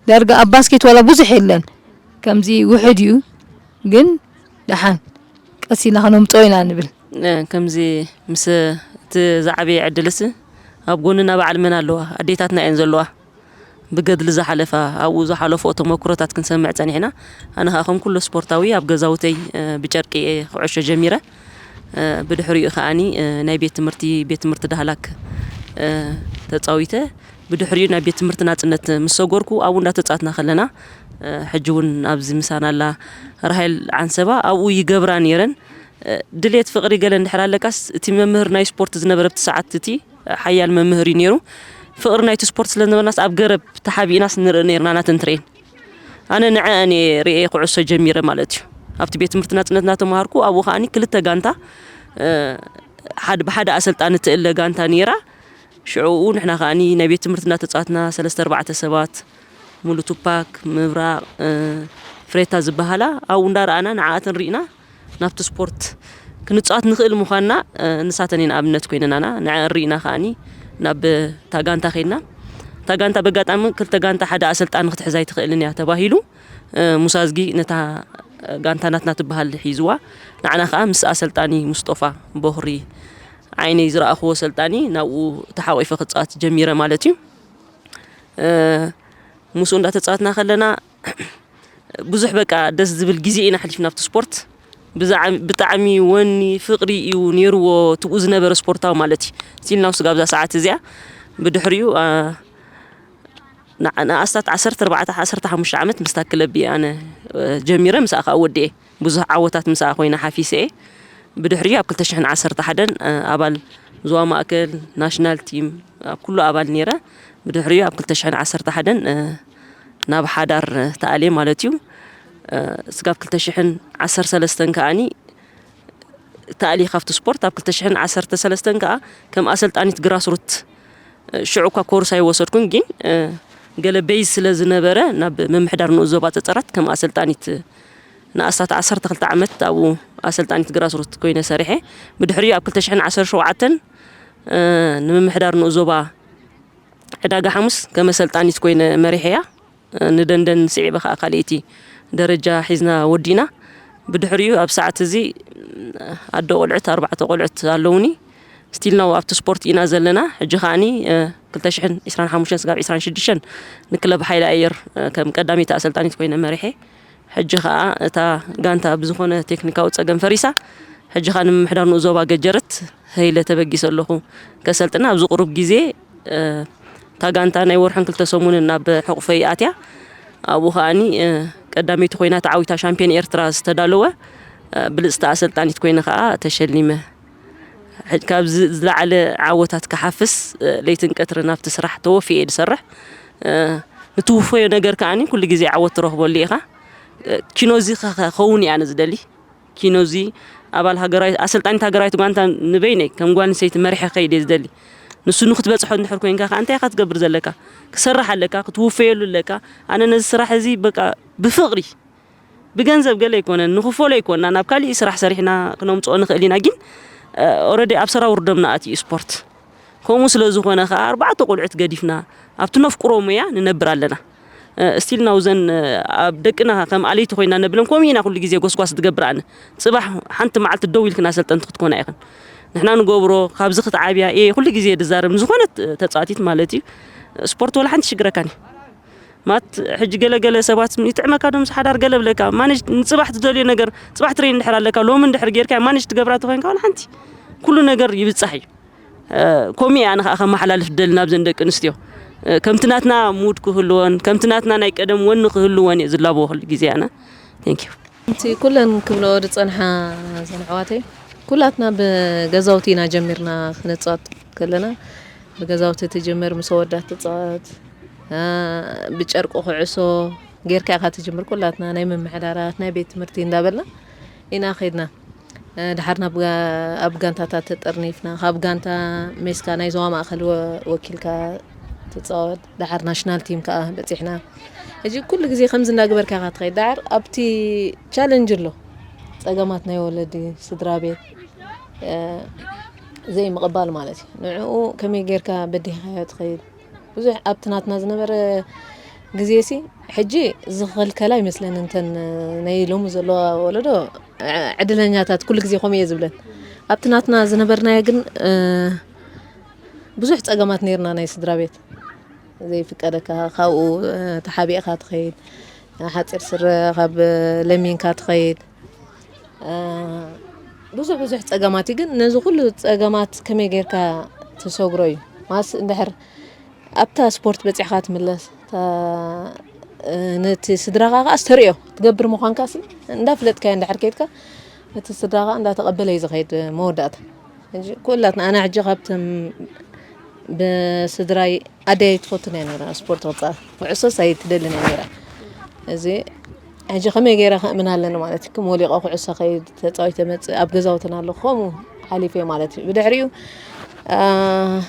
ዳርጋ ኣብ ባስኬት ዋላ ብዙሕ የለን። ከምዚ ውሑድ እዩ፣ ግን ደሓን ቀስ ኢልና ከነምጽኦ ኢና ንብል። እ፣ ከምዚ ምስ እቲ ዝዓበየ ዕድልስ ኣብ ጎንና በዓል መን ኣለዋ? ኣዴታትና እየን ዘለዋ። ብገድሊ ዝሓለፋ ኣብኡ ዝሓለፍኦ ተመኩሮታት ክንሰምዕ ጸኒሕና። ኣነ ኸኣ ከም ኩሉ ስፖርታዊ ኣብ ገዛውተይ ብጨርቂ እየ ኩዕሾ ጀሚረ። ብድሕሪኡ ከኣኒ ናይ ቤት ትምህርቲ ቤት ትምህርቲ ዳህላክ ተጻዊተ። ብድሕሪኡ ናይ ቤት ትምህርቲ ናጽነት ምስ ሰጎርኩ ኣብኡ እንዳተጻትና ከለና ሕጂ እውን ኣብዚ ምሳና ኣላ ራሄል ዓንሰባ ኣብኡ ይገብራ ነይረን። ድሌት ፍቕሪ ገለ እንድሕር ኣለካስ እቲ መምህር ናይ ስፖርት ዝነበረ ኣብቲ ሰዓት እቲ ሓያል መምህር እዩ ነይሩ። ፍቕሪ ናይቲ ስፖርት ስለ ዝነበርናስ ኣብ ገረብ ተሓቢእናስ ንርኢ ነይርና ናተን ትሬን። ኣነ ንዐአን እየ ርእየ ኩዕሶ ጀሚረ ማለት እዩ። ኣብቲ ቤት ትምህርቲ ናጽነት እናተምሃርኩ ኣብኡ ከኣኒ ክልተ ጋንታ ብሓደ ኣሰልጣኒ ትእለ ጋንታ ነይራ። ሽዑኡ ንሕና ከኣኒ ናይ ቤት ትምህርቲ እናተጻትና ሰለስተ ኣርባዕተ ሰባት ሙሉ ቱፓክ ምብራቕ ፍሬታ ዝበሃላ ኣብኡ እንዳረኣና ንዓኣተን ርኢና ናብቲ ስፖርት ክንጻወት ንኽእል ምዃንና ንሳተን እየን ኣብነት ኮይነናና። ንዐን ርኢና ከኣኒ ናብ እታ ጋንታ ከይድና። እታ ጋንታ በጋጣሚ ክልተ ጋንታ ሓደ ኣሰልጣኒ ክትሕዝ ኣይትኽእልን እያ ተባሂሉ። ሙሳዝጊ ነታ ጋንታ ናትና ትበሃል ሒዝዋ። ንዓና ከኣ ምስ ኣሰልጣኒ ሙስጦፋ ቦኽሪ ዓይነይ ዝረኣኽዎ ኣሰልጣኒ ናብኡ ተሓቒፈ ክጻወት ጀሚረ ማለት እዩ። ምስኡ እንዳተጻወትና ከለና ብዙሕ በቃ ደስ ዝብል ግዜ ኢና ኣሕሊፍና ኣብቲ ስፖርት። ብጣዕሚ ወኒ ፍቕሪ እዩ ነይርዎ ትብኡ ዝነበረ ስፖርታዊ ማለት እዩ። ስቲል ናው ስጋብ እዛ ሰዓት እዚኣ ብድሕሪኡ ንኣስታት ዓሰርተ ኣርባዕተ ዓሰርተ ሓሙሽተ ዓመት ምስታ ክለብ እየ ኣነ ጀሚረ፣ ምስኣ ከዓ ወዲኤ ብዙሕ ዓወታት ምስኣ ኮይነ ሓፊሰ እየ። ብድሕሪኡ ኣብ ክልተ ሽሕን ዓሰርተ ሓደን ኣባል ዞባ ማእከል ናሽናል ቲም ኣብ ኩሉ ኣባል ነይረ። ብድሕሪኡ ኣብ ክልተ ሽሕን ዓሰርተ ሓደን ናብ ሓዳር ተኣልየ ማለት እዩ። ስጋብ ክልተ ሽሕን ዓሰርተ ሰለስተን ከኣኒ ተኣልየ ካብቲ ስፖርት። ኣብ ክልተ ሽሕን ዓሰርተ ሰለስተን ከኣ ከም ኣሰልጣኒት ግራስሩት ሽዑ እኳ ኮርስ ኣይወሰድኩን፣ ግን ገለ ቤዝ ስለ ዝነበረ ናብ ምምሕዳር ንኡስ ዞባ ጸጸራት ከም ኣሰልጣኒት ንኣስታት ዓሰርተ ክልተ ዓመት ኣብኡ ኣሰልጣኒት ግራስሩት ኮይነ ሰሪሐ። ብድሕሪኡ ኣብ ክልተ ሽሕን ዓሰርተ ሸውዓተን ንምምሕዳር ንኡስ ዞባ ዕዳጋ ሓሙስ ከም ኣሰልጣኒት ኮይነ መሪሐያ። ንደንደን ስዒበ ከኣ ካልኣይቲ ደረጃ ሒዝና ወዲእና። ብድሕሪኡ ኣብ ሰዓት እዚ ኣዶ ቆልዑት ኣርባዕተ ቆልዑት ኣለውኒ። ስቲል ናው ኣብቲ ስፖርት ኢና ዘለና። ሕጂ ከኣኒ ክልተ ሽሕን ዕስራን ሓሙሽተን ስጋብ ዕስራን ሽዱሽተን ንክለብ ሓይሊ ኣየር ከም ቀዳመይቲ ኣሰልጣኒት ኮይነ መሪሐ። ሕጂ ከኣ እታ ጋንታ ብዝኾነ ቴክኒካዊ ጸገም ፈሪሳ። ሕጂ ከኣ ንምምሕዳር ንኡስ ዞባ ገጀረት ሀይለ ተበጊሰ ኣለኹ። ከሰልጥና ኣብዚ ቁሩብ ግዜ እታ ጋንታ ናይ ወርሕን ክልተ ሰሙንን ናብ ሕቑፈይ ኣትያ። ኣብኡ ከኣኒ ቀዳመይቲ ኮይና ተዓዊታ ሻምፒዮን ኤርትራ ዝተዳለወ ብልጽቲ ኣሰልጣኒት ኮይነ ከኣ ተሸሊመ። ካብዚ ዝለዓለ ዓወታት ክሓፍስ ለይትን ቀትርን ኣብቲ ስራሕ ተወፊየ እየ ዝሰርሕ። ንትውፈዮ ነገር ከኣኒ ኩሉ ግዜ ዓወት ትረኽበሉ ኢኻ። ኪኖዚ ክኸውን እየ ኣነ ዝደሊ። ኪኖዚ ኣባል ሃገራዊት ኣሰልጣኒት ሃገራዊት ጓንታ ንበይነይ ከም ጓል ኣንስተይቲ መሪሐ ክኸይድ እየ ዝደሊ። ንሱ ንክትበጽሖ እንድሕር ኮይንካ ከኣ እንታይ ኢኻ ትገብር ዘለካ? ክሰርሕ ኣለካ፣ ክትውፈየሉ ኣለካ። ኣነ ነዚ ስራሕ እዚ በቃ ብፍቕሪ ብገንዘብ ገለ ኣይኮነን፣ ንኽፈሎ ኣይኮንና፣ ናብ ካሊእ ስራሕ ሰሪሕና ክነምጽኦ ንኽእል ኢና፣ ግን ኦረዲ ኣብ ሰራውር ደምና ኣትዩ ስፖርት። ከምኡ ስለ ዝኾነ ከኣ ኣርባዕተ ቆልዑት ገዲፍና ኣብቲ ነፍቅሮ ሙያ ንነብር ኣለና። ስቲል ናውዘን ኣብ ደቅና ከም ኣለይቲ ኮይና ነብለን ከምኡ ኢና ኩሉ ግዜ ጎስጓስ ትገብር ኣነ። ጽባሕ ሓንቲ መዓልቲ ደው ኢልክን ኣሰልጠንቲ ክትኮና ኢኽን። ንሕና ንገብሮ ካብዚ ክትዓብያ እየ ኩሉ ግዜ ድዛረብ ንዝኾነት ተጻዋቲት ማለት እዩ። ስፖርት ወላ ሓንቲ ሽግረካን እዩ። ማት ሕጂ ገለ ገለ ሰባት ይጥዕመካ ዶ ምስ ሓዳር ገለ ብለካ ማነጅ ንጽባሕ ትደልዮ ነገር ጽባሕ ትሬን እንድሕር ኣለካ ሎሚ እንድሕር ጌርካ ማነጅ ትገብራ ተኾይንካ ዋላ ሓንቲ ኩሉ ነገር ይብጻሕ እዩ። ከምኡ እየ ኣነ ከዓ ከመሓላልፍ ደሊ ናብዘን ደቂ ኣንስትዮ ከምቲ ናትና ሙድ ክህልወን ከምቲ ናትና ናይ ቀደም ወኒ ክህልወን እየ ዝላበዎ ኩሉ ግዜ ኣነ። Thank you። እቲ ኩለን ክብለኦ ዝጸንሓ ዘን ኣሕዋተይ ኩላትና ብገዛውቲ ኢና ጀሚርና ክንጻወት ከለና ብገዛውቲ ትጅምር ምስ ኣወዳት ትጻወት ብጨርቂ ኩዕሶ ጌርካ ኢኻ ትጅምር ኩላትና ናይ ምምሕዳራት ናይ ቤት ትምህርቲ እንዳበልና ኢና ከድና። ድሓር ናብ ኣብ ጋንታታት ተጠርኒፍና ካብ ጋንታ ሜስካ ናይ ዞባ ማእከል ወኪልካ ትጻወት ድሓር ናሽናል ቲም ከዓ በፂሕና። ሕጂ ኩሉ ግዜ ከምዚ እንዳገበርካ ኢኻ ትኸይድ ድሓር ኣብቲ ቻለንጅ ኣሎ ጸገማት ናይ ወለዲ ስድራ ቤት ዘይምቕባል ማለት እዩ። ንዕኡ ከመይ ጌርካ በዲህካዮ ትኸይድ? ብዙሕ ኣብቲ ናትና ዝነበረ ግዜ ሲ ሕጂ ዝኸልከላ ይመስለኒ እንተን ናይ ሎሚ ዘለዋ ወለዶ ዕድለኛታት ኩሉ ግዜ ከምኡ እየ ዝብለን። ኣብቲ ናትና ዝነበርናዮ ግን ብዙሕ ጸገማት ነይርና ናይ ስድራ ቤት ዘይፍቀደካ፣ ካብኡ ተሓቢእካ ትኸይድ፣ ሓፂር ስረ ካብ ለሚንካ ትኸይድ። ብዙሕ ብዙሕ ፀገማት እዩ። ግን ነዚ ኩሉ ፀገማት ከመይ ጌርካ ትሰግሮ እዩ ማስ እንድሕር ኣብታ ስፖርት በፂሕካ ትምለስ፣ ነቲ ስድራኻ ከዓ ዝተርእዮ ትገብር ምዃንካ እንዳፍለጥካዮ እንድሕር ከይድካ፣ እቲ ስድራኻ እንዳተቐበለ እዩ ዝኸይድ መወዳእታ። ኩላትና ኣና ሕጂ ካብቶም ብስድራይ ኣደይ ትፈቱን እያ ነራ ስፖርት ክፃወት፣ ኩዕሶስ ኣይትደልን እያ ነራ። እዚ ሕጂ ከመይ ገይረ ከእምን ኣለኒ ማለት እዩ። ሞሊቐ ኩዕሶ ከይድ ተፃዊተ መፅእ ኣብ ገዛውትና ኣለኹ ከምኡ ሓሊፈ ማለት እዩ። ብድሕሪኡ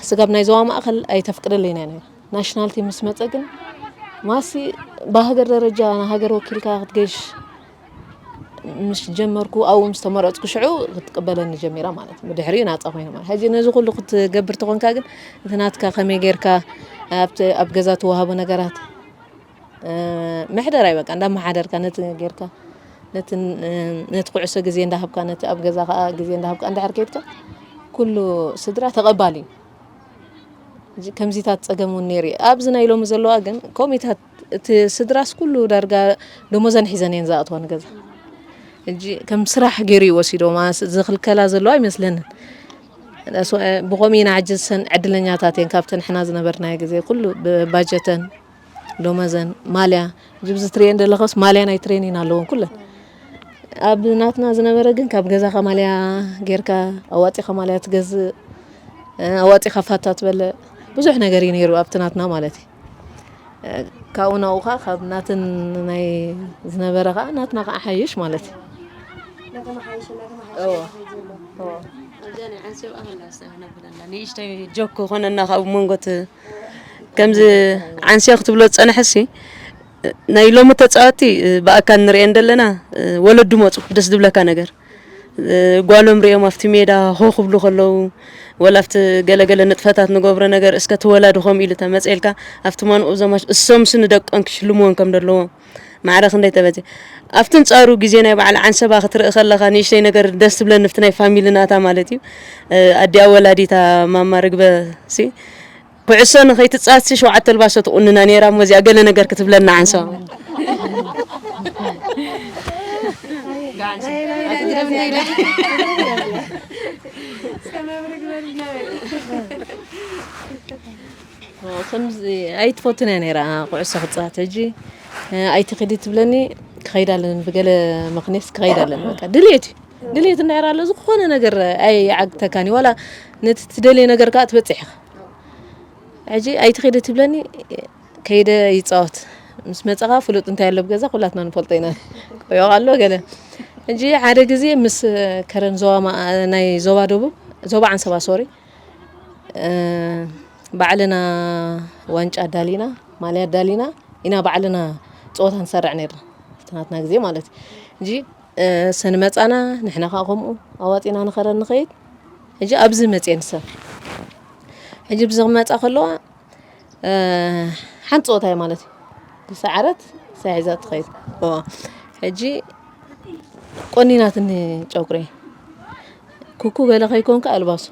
ስጋብ ናይ ዞባ ማእኸል ኣይተፍቅደለይና ነራ። ናሽናልቲ ምስ መፀ ግን ማሲ ብሃገር ደረጃ ንሃገር ወኪልካ ክትገሽ ምስ ጀመርኩ ኣብኡ ምስ ተመረፅኩ ሽዑ ክትቅበለኒ ጀሚራ ማለት እዩ። ብድሕሪኡ ናፃ ኮይነ ማለት ሕጂ ነዚ ኩሉ ክትገብር ተኾንካ ግን እቲ ናትካ ከመይ ጌርካ ኣብቲ ኣብ ገዛ ትወሃቡ ነገራት መሕደር ኣይበቃ እንዳመሓደርካ ነቲ ጌርካ ነቲ ነቲ ኩዕሶ ግዜ እንዳሃብካ ነቲ ኣብ ገዛ ከዓ ግዜ እንዳሃብካ እንድሕር ከይድካ ኩሉ ስድራ ተቐባሊ እዩ። ከምዚታት ፀገም እውን ነይሩ ኣብዚ ናይ ሎሚ ዘለዋ ግን ከምኡታት እቲ ስድራስ ኩሉ ዳርጋ ደሞዘን ሒዘን እየን ዝኣትዋ ንገዛ። ሕጂ ከም ስራሕ ገይሩ እዩ ወሲዶ ማስ ዝኽልከላ ዘለዋ ኣይመስለንን። ብኸምኡ ኢና ሕጂ ሰን ዕድለኛታት እየን ካብቲ ንሕና ዝነበርናዮ ግዜ ኩሉ ብባጀተን ደሞዘን ማልያ ሕጂ ብዚ ትርእየን ዘለኸስ ማልያ ናይ ትሬኒን ኣለዎን ኩለን ኣብ ናትና ዝነበረ ግን ካብ ገዛኻ ማልያ ጌርካ ኣዋፂኻ ማልያ ትገዝእ ኣዋፂኻ ፋታ ትበልዕ ብዙሕ ነገር እዩ ነይሩ ኣብቲ ናትና ማለት እዩ። ካብኡ ናብኡ ከዓ ካብ ናትን ናይ ዝነበረ ከዓ ናትና ከዓ ሓይሽ ማለት እዩ። ንእሽተይ ጆክ ኮነና ካብ መንጎት ከምዚ ዓንስያ ክትብሎ ዝፀንሐሲ ናይ ሎሚ ተፃወቲ ብኣካል ንሪኤን ዘለና ወለዱ መፁ ደስ ዝብለካ ነገር ጓሎም ሪኦም ኣብቲ ሜዳ ሆ ክብሉ ከለዉ ወላ ኣብቲ ገለገለ ንጥፈታት ንገብሮ ነገር እስከ ትወላዱ ከምኡ ኢሉ ተመፀልካ ኣብቲ ማንኡ ዘማች እሶምሲ ንደቆም ክሽልምዎም ከም ዘለዎም ማዕረ ክንደይ ተበፂ ኣብቲ ንፃሩ ግዜ ናይ በዓል ዓንሰባ ክትርኢ ከለካ ንእሽተይ ነገር ደስ ትብለኒ ኣብቲ ናይ ፋሚሊ ናታ ማለት እዩ ኣዲኣ ወላዲታ ማማ ርግበ ሲ ኩዕሶ ንኸይትፃወትሲ ሸውዓተ ኣልባሶ ትቑንና ነይራ እሞ እዚኣ ገለ ነገር ክትብለና ዓንሰባ ከምዚ ኣይትፈቱን እያ ነይራ ኩዕሶ ክፃወት ሕጂ ኣይትኸዲ ትብለኒ ክኸይድ ኣለኒ ብገለ ምክንያት ክኸይድ ኣለኒ በቃ ድልየት እዩ ድልየት እንድሕር ኣሎ ዝኾነ ነገር ኣይዓግተካን እዩ ዋላ ነቲ ትደልየ ነገር ከዓ ትበፅሕ ኢኻ ሕጂ ኣይትኸዲ ትብለኒ ከይደ ይፃወት ምስ መፀኻ ፍሉጥ እንታይ ኣሎ ብገዛ ኩላትና ንፈልጦ ኢና ቆዮቕ ኣሎ ገለ ሕጂ ሓደ ግዜ ምስ ከረን ዞባ ናይ ዞባ ደቡብ ዞባ ዓንሰባ ሶሪ ባዕልና ዋንጫ ኣዳሊና ማልያ ኣዳሊና ኢና ባዕልና ፀወታ ንሰርዕ ነርና ኣብቲ ናትና ግዜ ማለት እዩ ሕጂ ሰን መፃና ንሕና ከዓ ከምኡ ኣዋፂና ንኸረን ንኸይድ ሕጂ ኣብዚ መፅየን ሰብ ሕጂ ብዚ ክመፃ ከለዋ ሓንቲ ፀወታ እያ ማለት እዩ ዝሰዓረት ሳሒዛ ትኸይድ ሕጂ ቆኒናትኒ ጨጉሪ ኩኩ ገለ ከይኮንካ ኣልባሱ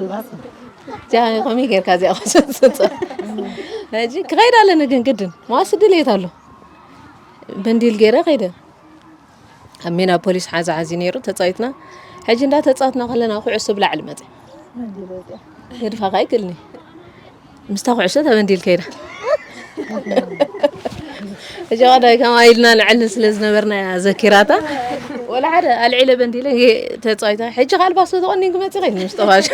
እዚኣ ከመይ ጌርካ እዚኣ ሕጂ ክኸይድ ኣለኒ ግን ግድን ማዋስ ድልየት ኣሎ በንዲል ገይረ ከይደ ኣብ ሜዳ ፖሊስ ሓዚ ሓዚ ነይሩ ተፃዊትና ሕጂ እንዳ ተፃወትና ከለና ኩዕሶ ብላዕሊ መፀ ገድፋ ከዓ ይክልኒ ምስታ ኩዕሶ ተበንዲል ከይዳ ሕጂ ቀዳይ ከምኣ ኢልና ንዕልን ስለ ዝነበርና እያ ዘኪራታ ወላ ሓደ ኣልዒለ በንዲለ ተፃዊታ ሕጂ ካልባሶ ተቆኒን ክመፅእ ከይድ ምስጠፋሽ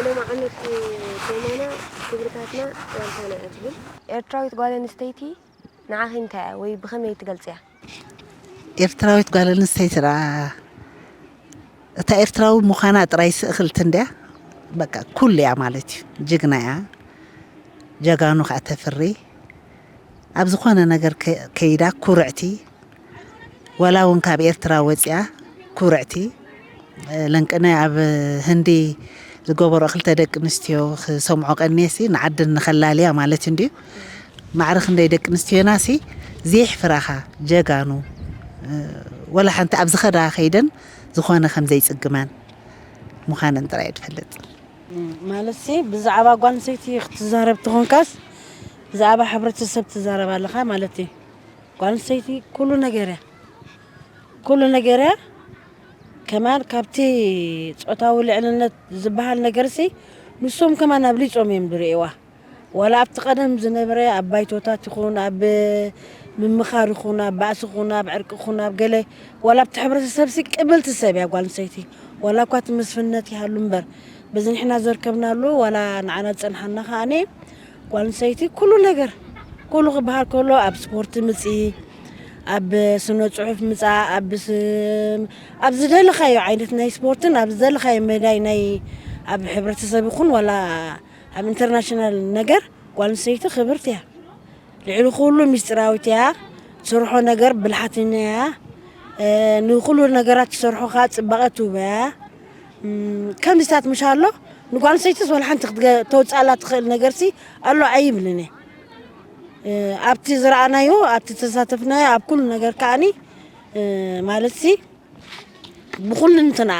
ሎማዓነት ዜማና ክብርታትና ዋልታና እያ ትብል። ኤርትራዊት ጓል ኣንስተይቲ ንዓኺ እንታይ እያ ወይ ብኸመይ ትገልጽያ? ኤርትራዊት ጓል ኣንስተይቲ ደኣ እታ ኤርትራዊ ምዃና ጥራይ ስእኽልቲ እንድያ። በቃ ኩሉ እያ ማለት እዩ። ጅግና እያ። ጀጋኑ ከኣ ተፍሪ። ኣብ ዝኾነ ነገር ከይዳ ኩርዕቲ ዋላ እውን ካብ ኤርትራ ወፂኣ ኩርዕቲ ለንቅነ ኣብ ህንዲ ዝገበሮ ክልተ ደቂ ኣንስትዮ ክሰምዖ ቀኒየሲ ንዓድን ንኸላልያ ማለት እንድዩ ማዕረ ክንደይ ደቂ ኣንስትዮና ሲ ዘየሕፍራኻ ጀጋኑ ወላ ሓንቲ ኣብ ዝኸዳ ከይደን ዝኾነ ከም ዘይጽግማን ምዃነን ጥራይ እየ ዝፈልጥ። ማለት ሲ ብዛዕባ ጓል ኣንስተይቲ ክትዛረብ ተኾንካስ ብዛዕባ ሕብረተሰብ ትዛረብ ኣለኻ ማለት እዩ። ጓል ኣንስተይቲ ኩሉ ነገር እያ፣ ኩሉ ነገር እያ። ከማን ካብቲ ጾታዊ ልዕልነት ዝበሃል ነገር ሲ ንሶም ከማን ኣብሊጾም እዮም ዝርእይዋ። ዋላ ኣብቲ ቀደም ዝነበረ ኣብ ባይቶታት ይኹን ኣብ ምምኻር ይኹን ኣብ ባእሲ ይኹን ኣብ ዕርቂ ይኹን ኣብ ገለ ዋላ ኣብቲ ሕብረተሰብ ሲ ቅብልቲ ሰብ እያ ጓል ኣንስተይቲ። ዋላ እኳ እቲ መስፍንነት ይሃሉ እምበር በዚ ንሕና ዘርከብናሉ ዋላ ንዓና ዝጸንሓና ከኣኒ ጓል ኣንስተይቲ ኩሉ ነገር ኩሉ ክበሃል ከሎ ኣብ ስፖርት ምጺ ኣብ ስነ ጽሑፍ ምጻ ኣብ ስ- ኣብ ዝደለኻዮ ዓይነት ናይ ስፖርትን ኣብ ዝደለኻዮ መዳይ ናይ ኣብ ሕብረተሰብ ይኹን ዋላ ኣብ ኢንተርናሽናል ነገር ጓል ኣንስተይቲ ክብርቲ እያ። ልዕሊ ኩሉ ሚስጥራዊት እያ። ትሰርሖ ነገር ብልሓተኛ እያ። እ፣ ንኩሉ ነገራት ትሰርሖ ከዓ ፅባቐ ትህቦ እያ። እም፣ ከምዚታት ምሽ ኣሎ ንጓል ኣንስተይትስ ወላ ሓንቲ ክትገ- ተውፅኣላ ትኽእል ነገርሲ ኣሎ ኣይብልን እየ። እ፣ ኣብቲ ዝረኣናዮ ኣብቲ ተሳተፍናዮ ኣብ ኩሉ ነገር ከዓኒ እ፣ ማለትሲ ብኹልንትንኣ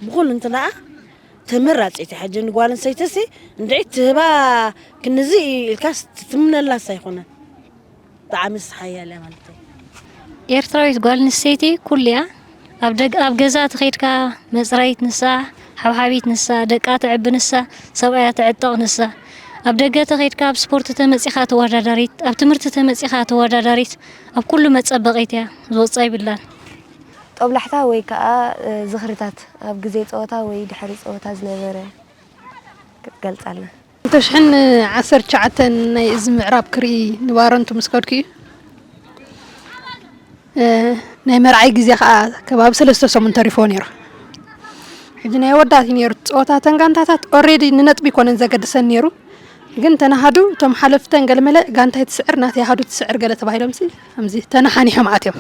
ብኹልንትንኣ ተመራፂት እያ። ሕጂ ንጓል ኣንስተይትሲ እንድዒ ትህባ ክንዚ ኢልካስ ትትምነላስ ኣይኮነን። ብጣዕሚ ሓያል እያ ማለት እዩ። ኤርትራዊት ጓል ኣንስተይቲ ኩሉ እያ። ኣብ ደግ ኣብ ገዛ ተኸይድካ መፅረይት ንሳ፣ ሓብሓቢት ንሳ፣ ደቃ ተዕቢ ንሳ፣ ሰብኣያ ተዕጥቕ ንሳ። ኣብ ደገ ተኸይድካ ኣብ ስፖርት ተመፂኻ ተወዳዳሪት፣ ኣብ ትምህርቲ ተመፂኻ ተወዳዳሪት፣ ኣብ ኩሉ መፀበቒት እያ። ዝወፅኣ ይብላን። ጦብላሕታ ወይ ከዓ ዝኽርታት ኣብ ግዜ ፀወታ ወይ ድሕሪ ፀወታ ዝነበረ ክትገልፃልና። ክልተ ሽሕን ዓሰርተ ትሽዓተን ናይ እዚ ምዕራብ ክርኢ ንባረንቱ ምስ ከድኩ እዩ። ናይ መርዓይ ግዜ ከዓ ከባቢ ሰለስተ ሰሙን ተሪፎ ነይሩ። ሕጂ ናይ ኣወዳት እዩ ነይሩ እቲ ፀወታ። እተን ጋንታታት ኦሬዲ ንነጥቢ ይኮነን ዘገድሰን ነይሩ፣ ግን ተናሃዱ እቶም ሓለፍተን ገለመለ ጋንታይ ትስዕር ናተይ ኣሃዱ ትስዕር ገለ ተባሂሎም ሲ ከምዚ ተነሓኒሖም ኣትዮም።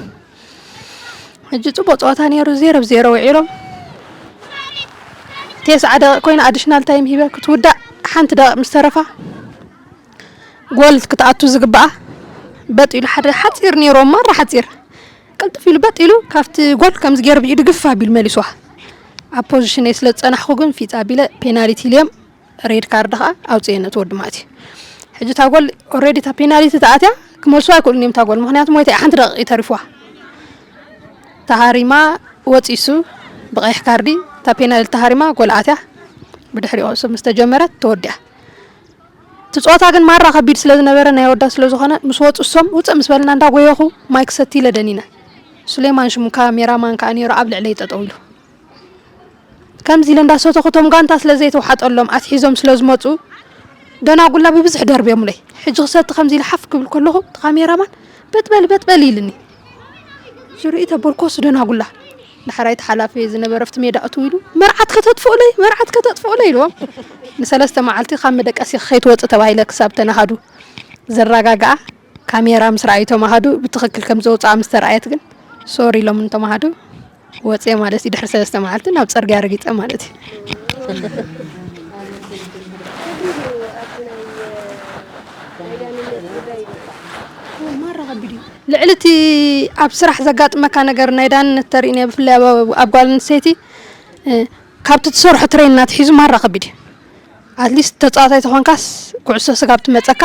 ሕጂ ፅቡቅ ፀወታ ነይሩ፣ ዜሮ ብዜሮ ውዒሎም። ቴስዓ ደቂቅ ኮይኑ ኣዲሽናል ታይም ሂበ ክትውዳእ ሓንቲ ደቂቅ ምስ ተረፋ ጎል ክትኣቱ ዝግባኣ በጥ ኢሉ ሓደ ሓፂር ነይሩ፣ ማራ ሓፂር ቅልጥፍ ኢሉ በጥ ኢሉ ካብቲ ጎል ከምዚ ገይሩ ብኢዱ ግፍ ኣቢሉ መሊስዋ። ኣብ ፖዚሽነይ ስለ ዝፀናሕኩ ግን ፊፃ ኣቢለ ፔናሊቲ ኢልዮም ሬድ ካርድ ከዓ ኣውፅኤ ነቲ ወዲ ማለት እዩ። ሕጂ እታ ጎል ኦሬዲ እታ ፔናሊቲ ተኣትያ ክመልሱ ኣይክእሉን እዮም እታ ጎል፣ ምክንያቱ ሞይታ እያ ሓንቲ ደቂቅ ተሪፍዋ። ተሃሪማ ወፂሱ ብቀይሕ ካርዲ እታ ፔናልቲ ተሃሪማ ጎል ኣትያ። ብድሕሪኡ ኩዕሶ ምስ ተጀመረት ተወዲኣ። እቲ ፀወታ ግን ማራ ከቢድ ስለ ዝነበረ ናይ ወዳ ስለ ዝኾነ ምስ ወፁ እሶም ውፅእ ምስ በልና እንዳጎየኹ ማይክ ሰቲለ ደኒነ። ሱሌማን ሽሙ ካሜራማን ከዓ ነይሩ ኣብ ልዕለይ ጠጠው ኢሉ። ከምዚ ኢለ እንዳሰተኹ እቶም ጋንታ ስለ ዘይተውሓጠሎም ኣትሒዞም ስለ ዝመፁ ደናጉላ ብብዝሒ ደርብዮምለይ። ሕጂ ክሰቲ ከምዚ ኢለ ሓፍ ክብል ከለኹ እቲ ካሜራማን በጥበል በጥበል ኢልኒ። ዝርኢ ተበልኮስ ደናጉላ ዳሕራይ ተሓላፊ ዝነበረ ኣብቲ ሜዳ እትው ኢሉ መርዓት ከተጥፍኡለይ መርዓት ከተጥፍኡለይ ኢልዎም። ንሰለስተ መዓልቲ ካብ መደቀሲ ከይትወፂ ተባሂለ ክሳብ ተናሃዱ ዘረጋግኣ ካሜራ ምስ ረኣዩ እቶም ኣሃዱ ብትኽክል ከም ዘውፅኣ ምስ ተረኣየት ግን ሶሪ ኢሎም እቶም ኣሃዱ ወፅየ ማለት እዩ። ድሕሪ ሰለስተ መዓልቲ ናብ ፅርግያ ረጊፀ ማለት እዩ። ልዕሊ እቲ ኣብ ስራሕ ዘጋጥመካ ነገር ናይ ዳንነት ተርኢ ናይ ብፍላይ ኣብ ጓል ኣንስተይቲ ካብቲ ትሰርሖ ትሬን እናትሒዙ ማራ ከቢድ እዩ። ኣትሊስት ተፃዋታይ ተኾንካስ ኩዕሶ ስጋብ ትመፀካ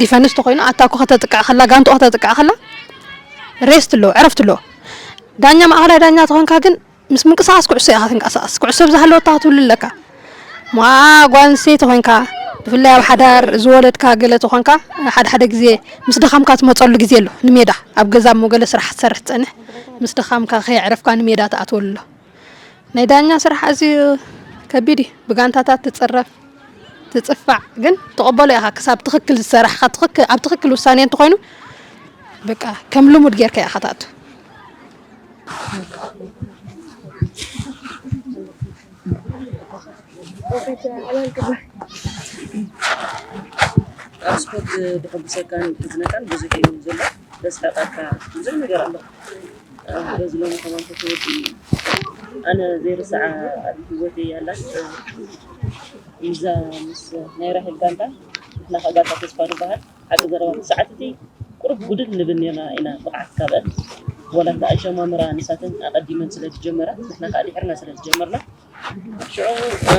ዲፈንስ ተኾይኑ ኣታኩ ከተጥቅዕ ከላ ጋንትኡ ከተጥቅዕ ከላ ሬስት ኣለዎ ዕረፍቲ ኣለዎ። ዳኛ ማእኸላይ ዳኛ ተኾንካ ግን ምስ ምንቅስቃስ ኩዕሶ ኢኻ ትንቀሳቀስ። ኩዕሶ ብዝሃለወታ ክትብሉ ኣለካ። ሞዓ ጓል ኣንስተይቲ ኮይንካ ብፍላይ ኣብ ሓዳር ዝወለድካ ገለ ተኾንካ ሓደ ሓደ ግዜ ምስ ደኻምካ ትመፀሉ ግዜ ኣሎ ንሜዳ ኣብ ገዛ እሞ ገለ ስራሕ ትሰርሕ ትፀንሕ ምስ ደኻምካ ከየዕረፍካ ንሜዳ ትኣትወሉ ኣሎ። ናይ ዳኛ ስራሕ ኣዝዩ ከቢድ እዩ። ብጋንታታት ትፅረፍ ትፅፋዕ ግን ትቕበሎ ኢኻ ክሳብ ትኽክል ዝሰራሕኻ ትኽክል ኣብ ትኽክል ውሳኔ እንተኾይኑ በቃ ከም ልሙድ ጌርካ ኢኻ ትኣቱ። ኣብ ስፖርት ድሕጉሰካን ድሕዝነካን ብዙሕ እዩ ዘሎ። ደስሓቃካ ብዙሕ ነገር ኣሎ። በዚ ሎሚ ከማን ተወዲ ኣነ ዘይርሳዓ ኣብ ህይወተይ ኣላ። እዛ ምስ ናይ ራሄል ጋንታ ንሕና ከኣ ጋንታ ተስፋ ንበሃል። ሓቂ ዘረባ እቲ ሰዓት እቲ ቁሩብ ጉድል ንብል ኔርና ኢና ብቕዓት ካብአን። ወላ እታ ኣሸማምራ ንሳተን ኣቐዲመን ስለ ዝጀመራ፣ ንሕና ከዓ ድሕርና ስለ ዝጀመርና፣ ሽዑ፣ እ፣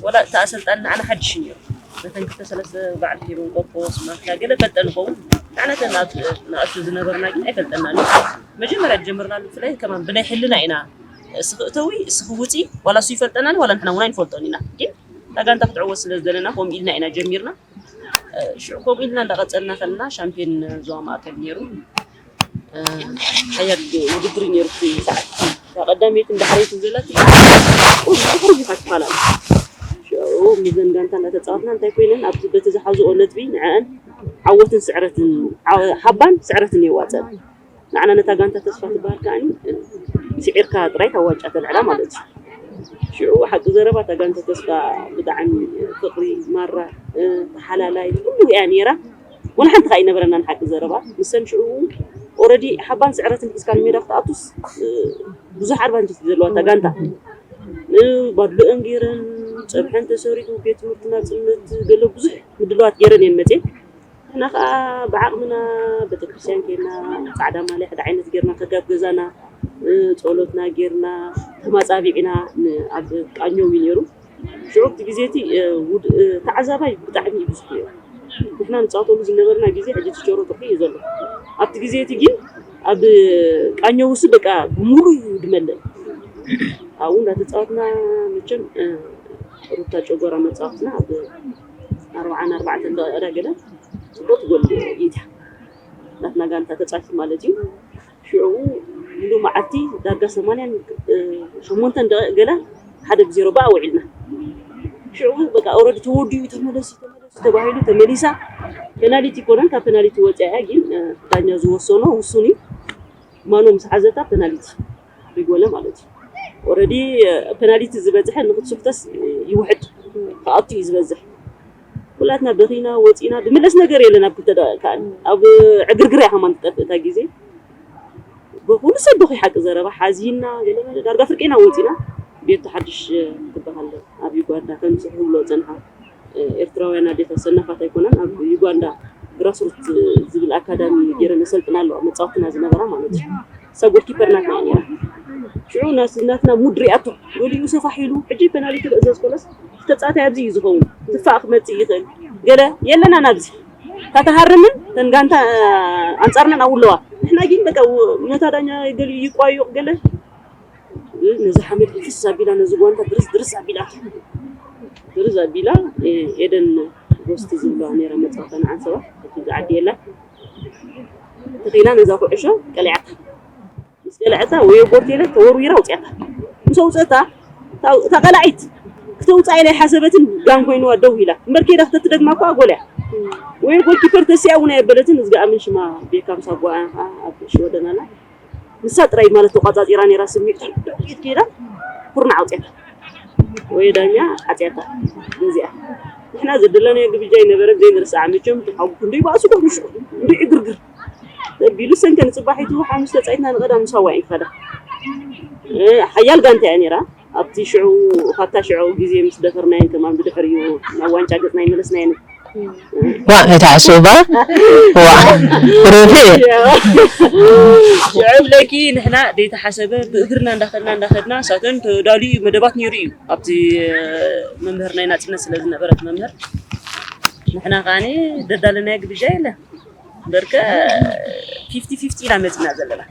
ወላ እታ ኣሰልጣኒ ንዓና ሓድሽ እዩ ነይሩ። ነተን ክልተ ሰለስተ በዓል ኬቨን ቆርቆስ፣ ማክዳ፣ ገለ ፈልጠን ይኸውን። ንዓና እተን ኣብ፣ ንኣሽቱ ዝነበርና ግን ኣይፈልጠናን እዩ። መጀመርያ ዝጀመርናሉ ብፍላይ ከማን ብናይ ሕልና ኢና። እስኺ እተዊ፣ እስኺ ውፂ፣ ዋላ እሱ ይፈልጠናን ዋላ ንሕና እውን ኣይንፈልጦን ኢና። ግን እታ ጋንታ ክትዕወት ስለ ዝደለና ከምኡ ኢልና ኢና ጀሚርና። እ፣ ሽዑ ከምኡ ኢልና እንዳቐጸልና ከለና ሻምፒዮን ዞባ ማእከል ነይሩ። እ፣ ሓያል ውድድር እዩ ነይሩ እቲ ሰዓት። እታ ቀዳመይትን ዳሕረይትን ዘላ እቲ ቁሩብ ቁሩብ ኢኻ ትፈላለ። ሽዑ ምስዘን ጋንታ እንዳተጻወትና እንታይ ኮይነን ኣብቲ በቲ ዝሓዝኦ ነጥቢ ንዐአን ዓወትን ስዕረትን፣ ዓ-፣ ሓባን ስዕረትን የዋጸን። ንዓና ነታ ጋንታ ተስፋ ትበሃል ከኣ ስዒርካ ጥራይ እታ ዋንጫ ተልዕላ ማለት እዩ። ሽዑ ሓቂ ዘረባ እታ ጋንታ ተስፋ ብጣዕሚ ፍቕሪ ማራ፣ እ፣ ተሓላላይ ኩሉ እያ ነይራ። ወላ ሓንቲ ከኣ ኣይነበረናን ሓቂ ዘረባ። ንሰን ሽዑ ኦረዲ ሓባን ስዕረትን ሒዝካ ንሜዳ ክትኣቱስ፣ እ፣ ብዙሕ ኣድቫንቴጅ ዘለዋ እታ ጋንታ። እ፣ ባድልኦን ገይረን፣ ጸብሐን ተሰሪሑ፣ ቤት ትምህርቲ ናጽነት ገለ ብዙሕ ምድላዋት ገይረን እየን መጽየን። ንሕና ኸዓ ብዓቕምና ቤተክርስትያን ጌርና፣ ጻዕዳ ማልያ ሓደ ዓይነት ጌርና፣ ከጋብ ገዛና፣ እ፣ ጸሎትና ጌርና፣ ተማጻቢዕና ን-፣ ኣብ ቃኘው እዩ ነይሩ። ሽዑ ኣብቲ ግዜ እቲ፣ እ፣ ውድ-፣ እ፣ ተዓዛባይ ብጣዕሚ እዩ ብዙሕ ነይሩ። ንሕና ንጻወተሉ ዝነበርና ግዜ ሕጂ እቲ ቸሮ ጥርሑ እዩ ዘሎ። ኣብቲ ግዜ እቲ ግን ኣብ ቃኘው ውስ በቃ ብምሉእ እዩ ዝመልእ። ኣብኡ እንዳተጻወትና መቸም፣ እ፣ ሩታ ጨጎራ መጻወትና ኣብ ኣርባዓን ኣርባዕተን ደቂቕ ገለ ጽቡቕ ትጎል ኢታ ናትና ጋንታ ተጻፊ ማለት እዩ። ሽዑ ሙሉ መዓልቲ ዳርጋ ሰማንያን ሸሞንተን ደቂቕ ገለ ሓደ ብዜሮ ብኣ ውዒልና። ሽዑ በቃ ኦረዲ ተወዲኡ ተመለሱ ተመለሱ ተባሂሉ ተመሊሳ። ፔናሊቲ ኮነን ካብ ፔናሊቲ ወፂኣ እያ፣ ግን እ፣ ዳኛ ዝወሰኖ ውሱን እዩ። ማኖ ምስ ሓዘታ ፔናሊቲ ሪጎለ ማለት እዩ። ኦረዲ ፔናሊቲ ዝበዝሐ ንክትስሕተስ ይውሕድ ክኣቱ እዩ ዝበዝሕ። ኩላትና በኺና ወፂና፣ ዝምለስ ነገር የለን። ኣብ ክልተ ደቂቕ ከኣ ኣብ ዕግርግር እያ ከማን ትጠፍእ እታ ግዜ። ብኩሉ ሰብ በኺ ሓቂ ዘረባ ሓዚና ገለ መለ ዳርጋ ፍርቂና ወፂና። ቤቱ ሓድሽ ትበሃል ኣብ ዩጋንዳ ከም ዝሕብሎ ዝፀንሓ ኤርትራውያን ኣዴታት ሰናፋት ኣይኮናን። ኣብ ዩጋንዳ ግራስሩት ዝብል ኣካዳሚ ገይረን የሰልጥና ኣለዋ፣ መጻወትና ዝነበራ ማለት እዩ። እሳ ጎልኪፐር ናትና እያ ነይራ። ሽዑ ናስ-፣ ናትና ሙድ ሪኣቶ፣ ገሊኡ ሰፋሕ ኢሉ፣ ሕጂ ፔናልቲ ክእዘዝ ከሎስ፣ እቲ ተጻዋታይ ኣብዚ እዩ ዝኸውን፣ ትፋእ ክመጽእ ይኽእል፣ ገለ የለናን ኣብዚ። እታ ትሃርምን እተን ጋንታ ኣንጻርናን ኣብኡ ኣለዋ። ንሕና ግን በቃ ው-፣ ነታ ዳኛ ገሊኡ ይቋዩቕ ገለ፣ ነዚ ሓመድ ፍስ ኣቢላ፣ ነዚ ጓንታ ድርስ ድርስ ኣቢላ፣ ድርስ ኣቢላ፣ ኤ-፣ ኤደን ጎስቲ ዝብለዋ ነይራ መጻወታ ንዓን ሰባት፣ እቲ ዝዓዲ የላ። ተኺላ ነዛ ኩዕሾ ቀሊዓታ። ምስ ቀልዐታ ወይ ቦርቴለ ተወርዊራ ኣውፅኣታ። ምስ ኣውፅኣታ፣ እታ፣ እታ ቀላዒት ክተውፅኣ ኢላ ኣይሓሰበትን፣ ጋን ኮይንዋ ደው ኢላ። እምበር ከይዳ ክተትደግማ እኳ ጎል እያ። ወይ ጎልኪፐር ተሲኣ እውን ኣየበለትን፣ እዝግኣ ምን ሽማ ቤካም ሳጓ ኣብ ሽወደን ኣላ። ንሳ ጥራይ ማለት ተቋጻጺራ ነይራ ስምዒት፣ ደቂት ከይዳ ኩርናዕ ኣውፅኣታ። ወይ ዳኛ ዓፅያታ። ነዚኣ። ንሕና ዘደለናዮ ግብጃ ኣይነበረን፣ ዘይንርስዓ። መቸም ተሓጉ ክንደይ ባእሱ ኮኑ ሽዑ። ክንደይ ዕግርግር። ተቢሉ ሰንከ ንጽባሒቱ ሓሙስ ተጻይትና ንቐዳም ሳዋ እዩ ከዳ። እ፣ ሓያል ጋንታ እያ ነይራ። ኣብቲ ሽዑ፣ ካብታ ሽዑ ግዜ ምስ ደፈርናየን ከማን ብድሕሪኡ ናብ ዋንጫ ገጽና ይመለስናየን። ዋ፣ ኣይትሓስቡ ባ። ዋ፣ ሩፊ። ሽዑ ብለኪ ንሕና ደይተሓሰበ ብእግርና እንዳኸድና እንዳኸድና ሳተን ተዳልዩ መደባት ነይሩ እዩ። ኣብቲ መምህር ናይ ናጽነት ስለ ዝነበረት መምህር ንሕና ከዓኒ ደዳለናዮ ግብጃ የለን። በርከ ፊፍቲ ፊፍቲ ኢና መጺና ዘለና።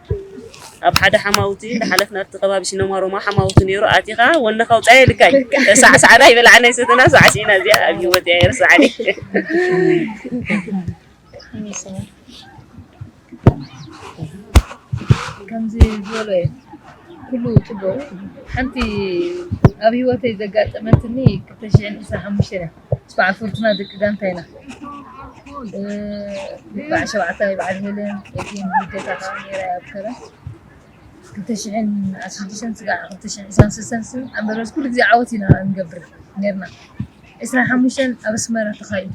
ኣብ ሓደ ሓማውቲ እንዳሓለፍና ኣብቲ ከባቢ ሲነማ ሮማ ሓማውቲ ነይሩ። ኣቲኻ ወነኻ ውጻኢ ኢልካይ። ሳዕሳዕና ይበላዕና ይሰተና ሳዕሲዕና እዚኣ ኣብ ህይወት እያ ይርስዓኒ። ከምዚ ዝበሎ እየ። ኩሉ ጽቡቕ። ሓንቲ ኣብ ህይወተይ ዘጋጠመትኒ ክልተ ሽሕን ዕስራን ሓሙሽተን እያ። ምስ በዓል ፍርቱና ደቂ ጋንታ ኢና። እ፣ በዓል ሸባዕታይ በዓል ሄለን፣ ኤቲኤም ልደታ ከዓ ነይራ እያ ኣብ ከረን። ክልተ ሽሕን ዓሰርተ ሽዱሽተን ስጋዕ ክልተ ሽሕን ዕስራን ሰለስተን ስም ኣንበረስ ኩሉ ግዜ ዓወት ኢና ንገብር ነይርና። ዕስራን ሓሙሽተን ኣብ ኣስመራ ተኻይዱ።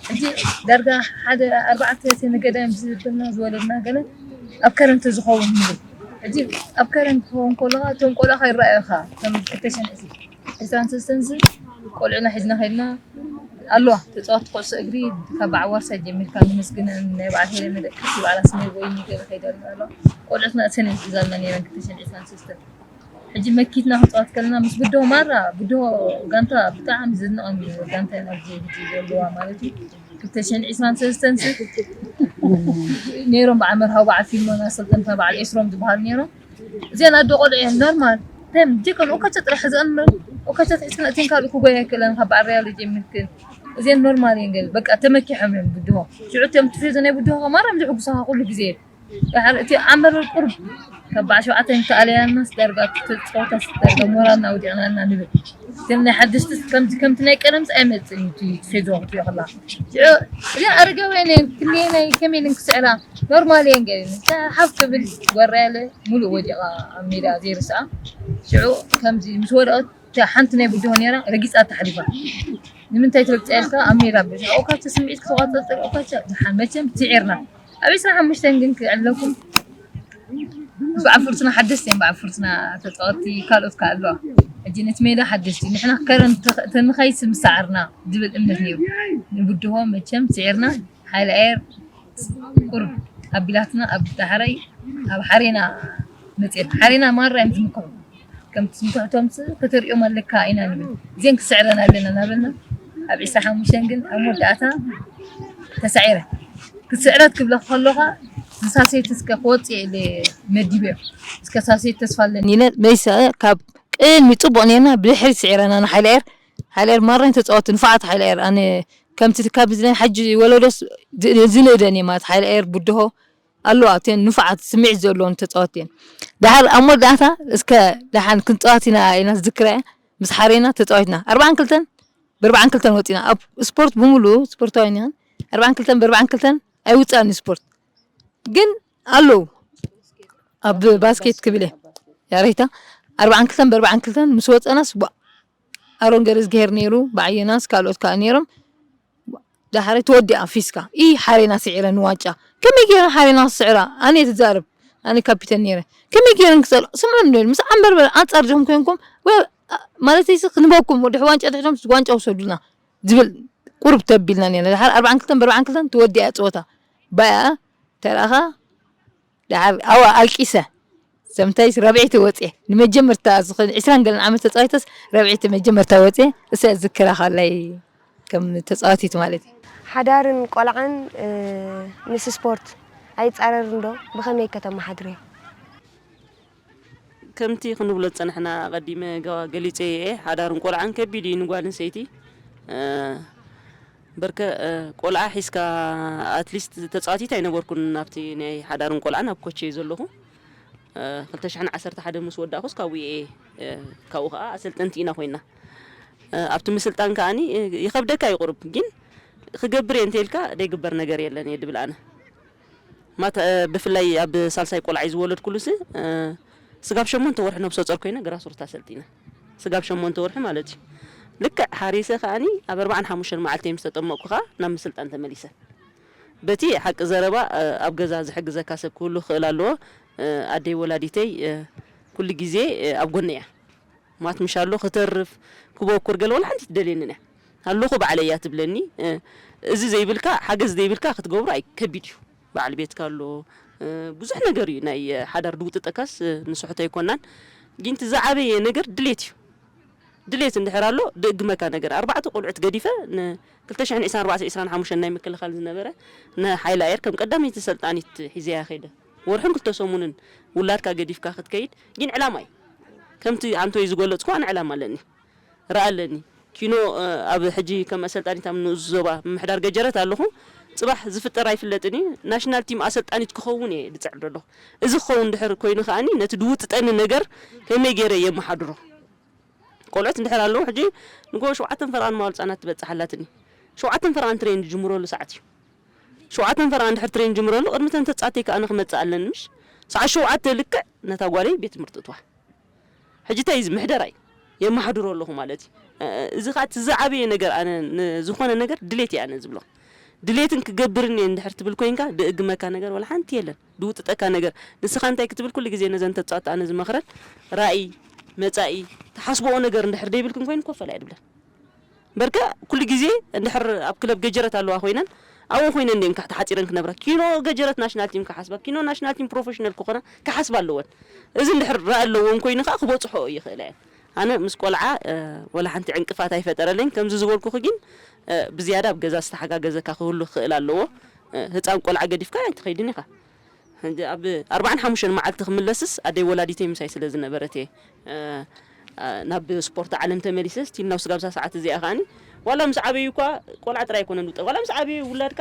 ሕጂ ዳርጋ ሓደ ኣርባዕተ ሰነ ገዳይም ዝብልና ዝወለድና ገለ ኣብ ከረን ተዝኸውን ንብል። ሕጂ ኣብ ከረን ክኸውን ከሎ ኸዓ እቶም ቆልዑ ከይረኣዩኻ፣ እቶም ክልተ ሽሕን ዕስራን ሰለስተን ዝ-፣ ቆልዑና ሒዝና ኸይድና፣ ኣለዋ ተፃወቲ ኩዕሶ እግሪ ካብ በዓል ዋርሳይ ጀሚርካ፣ ንመስግነን፣ ናይ በዓል ሄለ መደቀሲ፣ በዓል ኣስሜ ቦይኒ ገለ ከይደሉ ኣለዋ። ቆልዑት መእሰን እየን ሒዛልና ነይረን ክልተ ሽሕን ዕስራን ሰለስተን። ሕጂ መኪትና ክንፃወት ከለና ምስ ብድሆ ማራ፣ ብድሆ ጋንታ ብጣዕሚ ዘድንቐኒ ጋንታ እዮም ኣብዚ ሕጂ ዘለዋ ማለት እዩ። ክልተ ሽሕን ዕስራን ሰለስተን ሲ ነይሮም በዓል መርሃዊ፣ በዓል ፊልሞና፣ ሰልጠንታ፣ በዓል ኤስሮም ዝበሃሉ ነይሮም። እዚአን ኣዶ ቆልዑ እየን ኖርማል። ተም ዲከን ኦካቸ ጥራሕ ሕዘን እምበር ኦካቸ ተሒዝክን እቲን ካልእ ክጎያ ኣይክእለን ካብ በዓል ሪያል ጀሚርክን። እዚአን ኖርማል እየን ገለ በቃ ተመኪሖም እዮም ብድሆ። ሽዑ እቲኦም ትፌዞ ናይ ብድሆ ከማራም ዝሕጉሳኻ ኩሉ ግዜ። ድሓር እቲ ኣንበርበር ቁሩብ ካብ በዓል ሸውዓተ ተኣለያና ዳርጋ እቲ ጸወታ ዳርጋ ሞራልና ኣውዲቕና ኢና ንብል። ግን ናይ ሓደሽቲ ከምዚ ከምቲ ናይ ቀደምስ ኣይመጽእን እዩ እቲ ትፌዞ ክትሪኦ ከላ። ሽዑ እዚአን ኣረጋውያን እየን ክንደየናይ ከመይ ኢለን ክስዕራ ኖርማል እየን ገለ ሓፍ ክብል ወራ ያለ ሙሉእ ወዲቓ ኣብ ሜዳ ዘይርስዓ። ሽዑ ከምዚ ምስ ወደቐት እታ ሓንቲ ናይ ብድሆ ነይራ ረጊጻ ተሓሊፋ። ንምንታይ ትረግጻ ኢልካ ኣብ ሜዳ ብሻ ኦካቸ ስምዒት ክትቆጻጸር ኦካቸ ድሓን መቸም ስዒርና። ኣብ ዕስራን ሓሙሽተን ግን ክዕለኩም በዓል ፍርቱና ሓደስቲ እዮም በዓል ፍርቱና ተጻወትቲ ካልኦት ከ ኣለዋ። ሕጂ ነቲ ሜዳ ሓደስቲ ንሕና ከረን ተኸ- ተንኸይስ ምሰዓርና ዝብል እምነት ነይሩ። ንብድሆ መቸም ስዒርና ሓይለ ኣየር ቁሩብ ኣቢላትና ኣብ ዳሕራይ ኣብ ሓሬና መፅኤት ሓሬና ማራ እዮም ዝምክሑ። ከምቲ ዝምክሕቶም ስ- ከተርእዮም ኣለካ ኢና ንብል። እዚአን ክስዕረን ኣለና እናበልና ኣብ ዕስራን ሓሙሽተን ግን ኣብ መወዳእታ ተሳዒረ። ክስዕረት ክብለካ ከለኻ ንሳሴት እስከ ክወፅእ ኢለ መዲበዮ። እስከ ሳሴት ተስፋ ኣለኒ ኢለ መይሰ ካብ ቅድሚ ፅቡቕ ነርና ብድሕሪት ስዒረና ንሓይለ ኤር። ሓይለ ኤር ማራ ተፃወቲ ንፉዓት ሓይለ ኤር ኣነ ከምቲ ካብ ዝነ ሓጂ ወለዶስ ዝ- ዝንእደን እየ ማለት ሓይለ ኤር ብድሆ ኣለዋ እተን ንፉዓት ስምዒት ዘለዎን ተፃወቲ እየን። ድሓር ኣብ መወዳእታ እስከ ደሓን ክንፃወት ኢና ኢልና ዝዝክራ እየ። ምስ ሓሬና ተፃዊትና ኣርባዓን ክልተን ብኣርባዓን ክልተን ወፂና ኣብ ስፖርት ብምሉ ስፖርታዊ ኢና። ኣርባዓን ክልተን ብኣርባዓን ክልተን ኣይውፃእን ስፖርት ግን ኣለዉ ኣብ ባስኬት ክብል እየ ያሬታ ኣርባዓን ክልተን ብኣርባዓን ክልተን ምስ ወፀናስ ቧ- ኣሮን ገረዝግሄር ነይሩ ብዓየናስ ካልኦት ከዓ ነይሮም። ዳሕረ ተወዲኣ ፊስካ ኢ ሓሬና ስዒረ ንዋንጫ ከመይ ገይረ ሓሬና ስዕራ ኣነ ትዛረብ ኣነ ካፒተን ነይረ ከመይ ገይረን ክፀልኦ ስምዑ ንብል ምስ ኣንበርበር ኣንፃር ዲኹም ኮንኩም ወይ ማለት ሲ ክንበኩም ድሕ ዋንጫ ድሕዶም ዋንጫ ውሰዱልና ዝብል ቁርብ ተቢልና ነርና ድሓር ኣርባዓን ክልተን ብኣርባዓን ክልተን ተወዲኣ ፀወታ ባያ ተረኻ ድሓር ኣዋ ኣልቂሰ ሰምታይስ ረብዒ ተወፅኤ ንመጀመርታ ዝኾነ ዕስራን ገለን ዓመት ተፃዊተስ ረብዒ መጀመርታ ወፅኤ እሰ ዝክራ ካላይ ከም ተፃዋቲት ማለት እዩ። ሓዳርን ቆልዓን ምስ ስፖርት ኣይፃረርን ዶ? ብኸመይ ከተመሓድርዮ? ከምቲ ክንብሎ ዝፀናሕና ኣቐዲመ ገሊፀዮ እየ። ሓዳርን ቆልዓን ከቢድ እዩ ንጓል ኣንስተይቲ። በርከ ቆልዓ ሒዝካ ኣትሊስት ተፃዋቲት ኣይነበርኩን ኣብቲ ናይ ሓዳርን ቆልዓን ኣብ ኮች እየ ዘለኹ። ክልተ ሽሕን ዓሰርተ ሓደ ምስ ወዳእኹስ ካብኡ እየ ካብኡ ከዓ ኣሰልጠንቲ ኢና ኮይና ኣብቲ ምስልጣን ከዓኒ ይኸብደካ እዩ ቁሩብ ግን ክገብር እየ እንተይልካ ደይግበር ነገር የለን እየ ድብል ኣነ ማት ብፍላይ ኣብ ሳልሳይ ቆልዓይ ዝወለድኩሉ ሲ ስጋብ ሸሞንተ ወርሒ ነብሰ ጾር ኮይነ ግራስሩት ኣሰልጢነ ስጋብ ሸሞንተ ወርሒ ማለት እዩ ልክዕ ሓሪሰ ከዓኒ ኣብ ኣርባዓን ሓሙሽተን መዓልቲ ምስ ተጠመቅኩ ከዓ ናብ ምስልጣን ተመሊሰ በቲ ሓቂ ዘረባ ኣብ ገዛ ዝሕግዘካ ሰብ ክህሉ ክኽእል ኣለዎ ኣደይ ወላዲተይ ኩሉ ግዜ ኣብ ጎነይ እያ ማት ምሽ ኣሎ ክተርፍ ክበኩር ገለ ወላ ሓንቲ ትደልየንን እያ ኣለኹ ባዕለይ እያ ትብለኒ እዚ ዘይብልካ ሓገዝ ዘይብልካ ክትገብሮ ኣይ ከቢድ እዩ በዓል ቤትካ ኣሎ ብዙሕ ነገር እዩ ናይ ሓዳር ድውጥጠካስ ንስሕቶ ኣይኮናን ግን ዝዓበየ ነገር ድሌት እዩ ድሌት እንድሕር ኣሎ ድእግመካ ነገር ኣርባዕተ ቆልዑት ገዲፈ ን ክልተ ሽሕን ዕስራን ኣርባዕተ ዕስራን ሓሙሽተን ናይ ምክልኻል ዝነበረ ንሓይሊ ኣየር ከም ቀዳመይቲ ሰልጣኒት ሒዘያ ከይደ ወርሕን ክልተ ሰሙንን ውላድካ ገዲፍካ ክትከይድ ግን ዕላማ እዩ ከምቲ ኣንቶይ ዝገለፅኩ ኣነ ዕላማ ኣለኒ ርኣ ኣለኒ ኪኖ ኣብ ሕጂ ከም ኣሰልጣኒት ኣብ ንኡስ ዞባ ምምሕዳር ገጀረት ኣለኹ ፅባሕ ዝፍጠር ኣይፍለጥን እዩ ናሽናል ቲም ኣሰልጣኒት ክኸውን እየ ዝፅዕር ዘለኹ እዚ ክኸውን ድሕር ኮይኑ ከዓኒ ነቲ ድውጥጠኒ ነገር ከመይ ገይረ የመሓድሮ ቆልዑት እንድሕር ኣለዉ ሕጂ ንጎ ሸውዓተን ፈረቓ ንማዋል ህፃናት ትበፅሕ ኣላትኒ ሸውዓተን ፈረቓ ንትሬን ዝጅምረሉ ሰዓት እዩ ሸውዓተን ፈረቓ እንድሕር ትሬን ጅምረሉ ቅድሚ ተን ተፃተይ ከኣ ንክመፅእ ኣለኒ ምሽ ሰዓት ሸውዓተ ልክዕ ነታ ጓለይ ቤት ትምህርቲ እትዋ ሕጂ እንታይ እዚ ምሕደራ እዩ የመሓድሮ ኣለኹ ማለት እዩ እዚ ከዓ እቲ ዝዓበየ ነገር ኣነ ዝኾነ ነገር ድሌት እየ ኣነ ዝብሎ ድሌትን ክገብርን እየ እንድሕር ትብል ኮይንካ ድእግመካ ነገር ወላ ሓንቲ የለን ድውጥጠካ ነገር ንስኻ እንታይ ክትብል ኩሉ ግዜ ነዘን ተፃወቲ ኣነ ዝመኽረን ራእይ መፃኢ ትሓስበኦ ነገር እንድሕር ደይብልክን ኮይኑ ኮፈል እያ ድብለን በርከ ኩሉ ግዜ እንድሕር ኣብ ክለብ ገጀረት ኣለዋ ኮይነን ኣብኡ ኮይነን እንዲን ተሓፂረን ክነብራ፣ ኪኖ ገጀረት ናሽናል ቲም ክሓስባ፣ ኪኖ ናሽናል ቲም ፕሮፌሽናል ክኾና ክሓስባ ኣለወን። እዚ እንድሕር ረኣ ኣለዎም ኮይኑ ከዓ ክበፅሖ ይኽእላ እየን። ኣነ ምስ ቆልዓ ወላ ሓንቲ ዕንቅፋት ኣይፈጠረለይን። ከምዚ ዝበልኩኺ ግን ብዝያዳ ኣብ ገዛ ዝተሓጋገዘካ ክህሉ ክኽእል ኣለዎ። ህፃን ቆልዓ ገዲፍካ ኣይትኸይድን ኢኻ። ሕጂ ኣብ ኣርባዓን ሓሙሽተን መዓልቲ ክምለስስ ኣደይ ወላዲተይ ምሳይ ስለ ዝነበረት እየ ናብ ስፖርት ዓለም ተመሊሰ። ስቲል ናብ ስጋብ እዛ ሰዓት እዚኣ ከዓኒ ዋላ ምስ ዓበዩ እኳ ቆልዓ ጥራይ ኣይኮነን ዝውጠ ዋላ ምስ ዓበዩ ውላድካ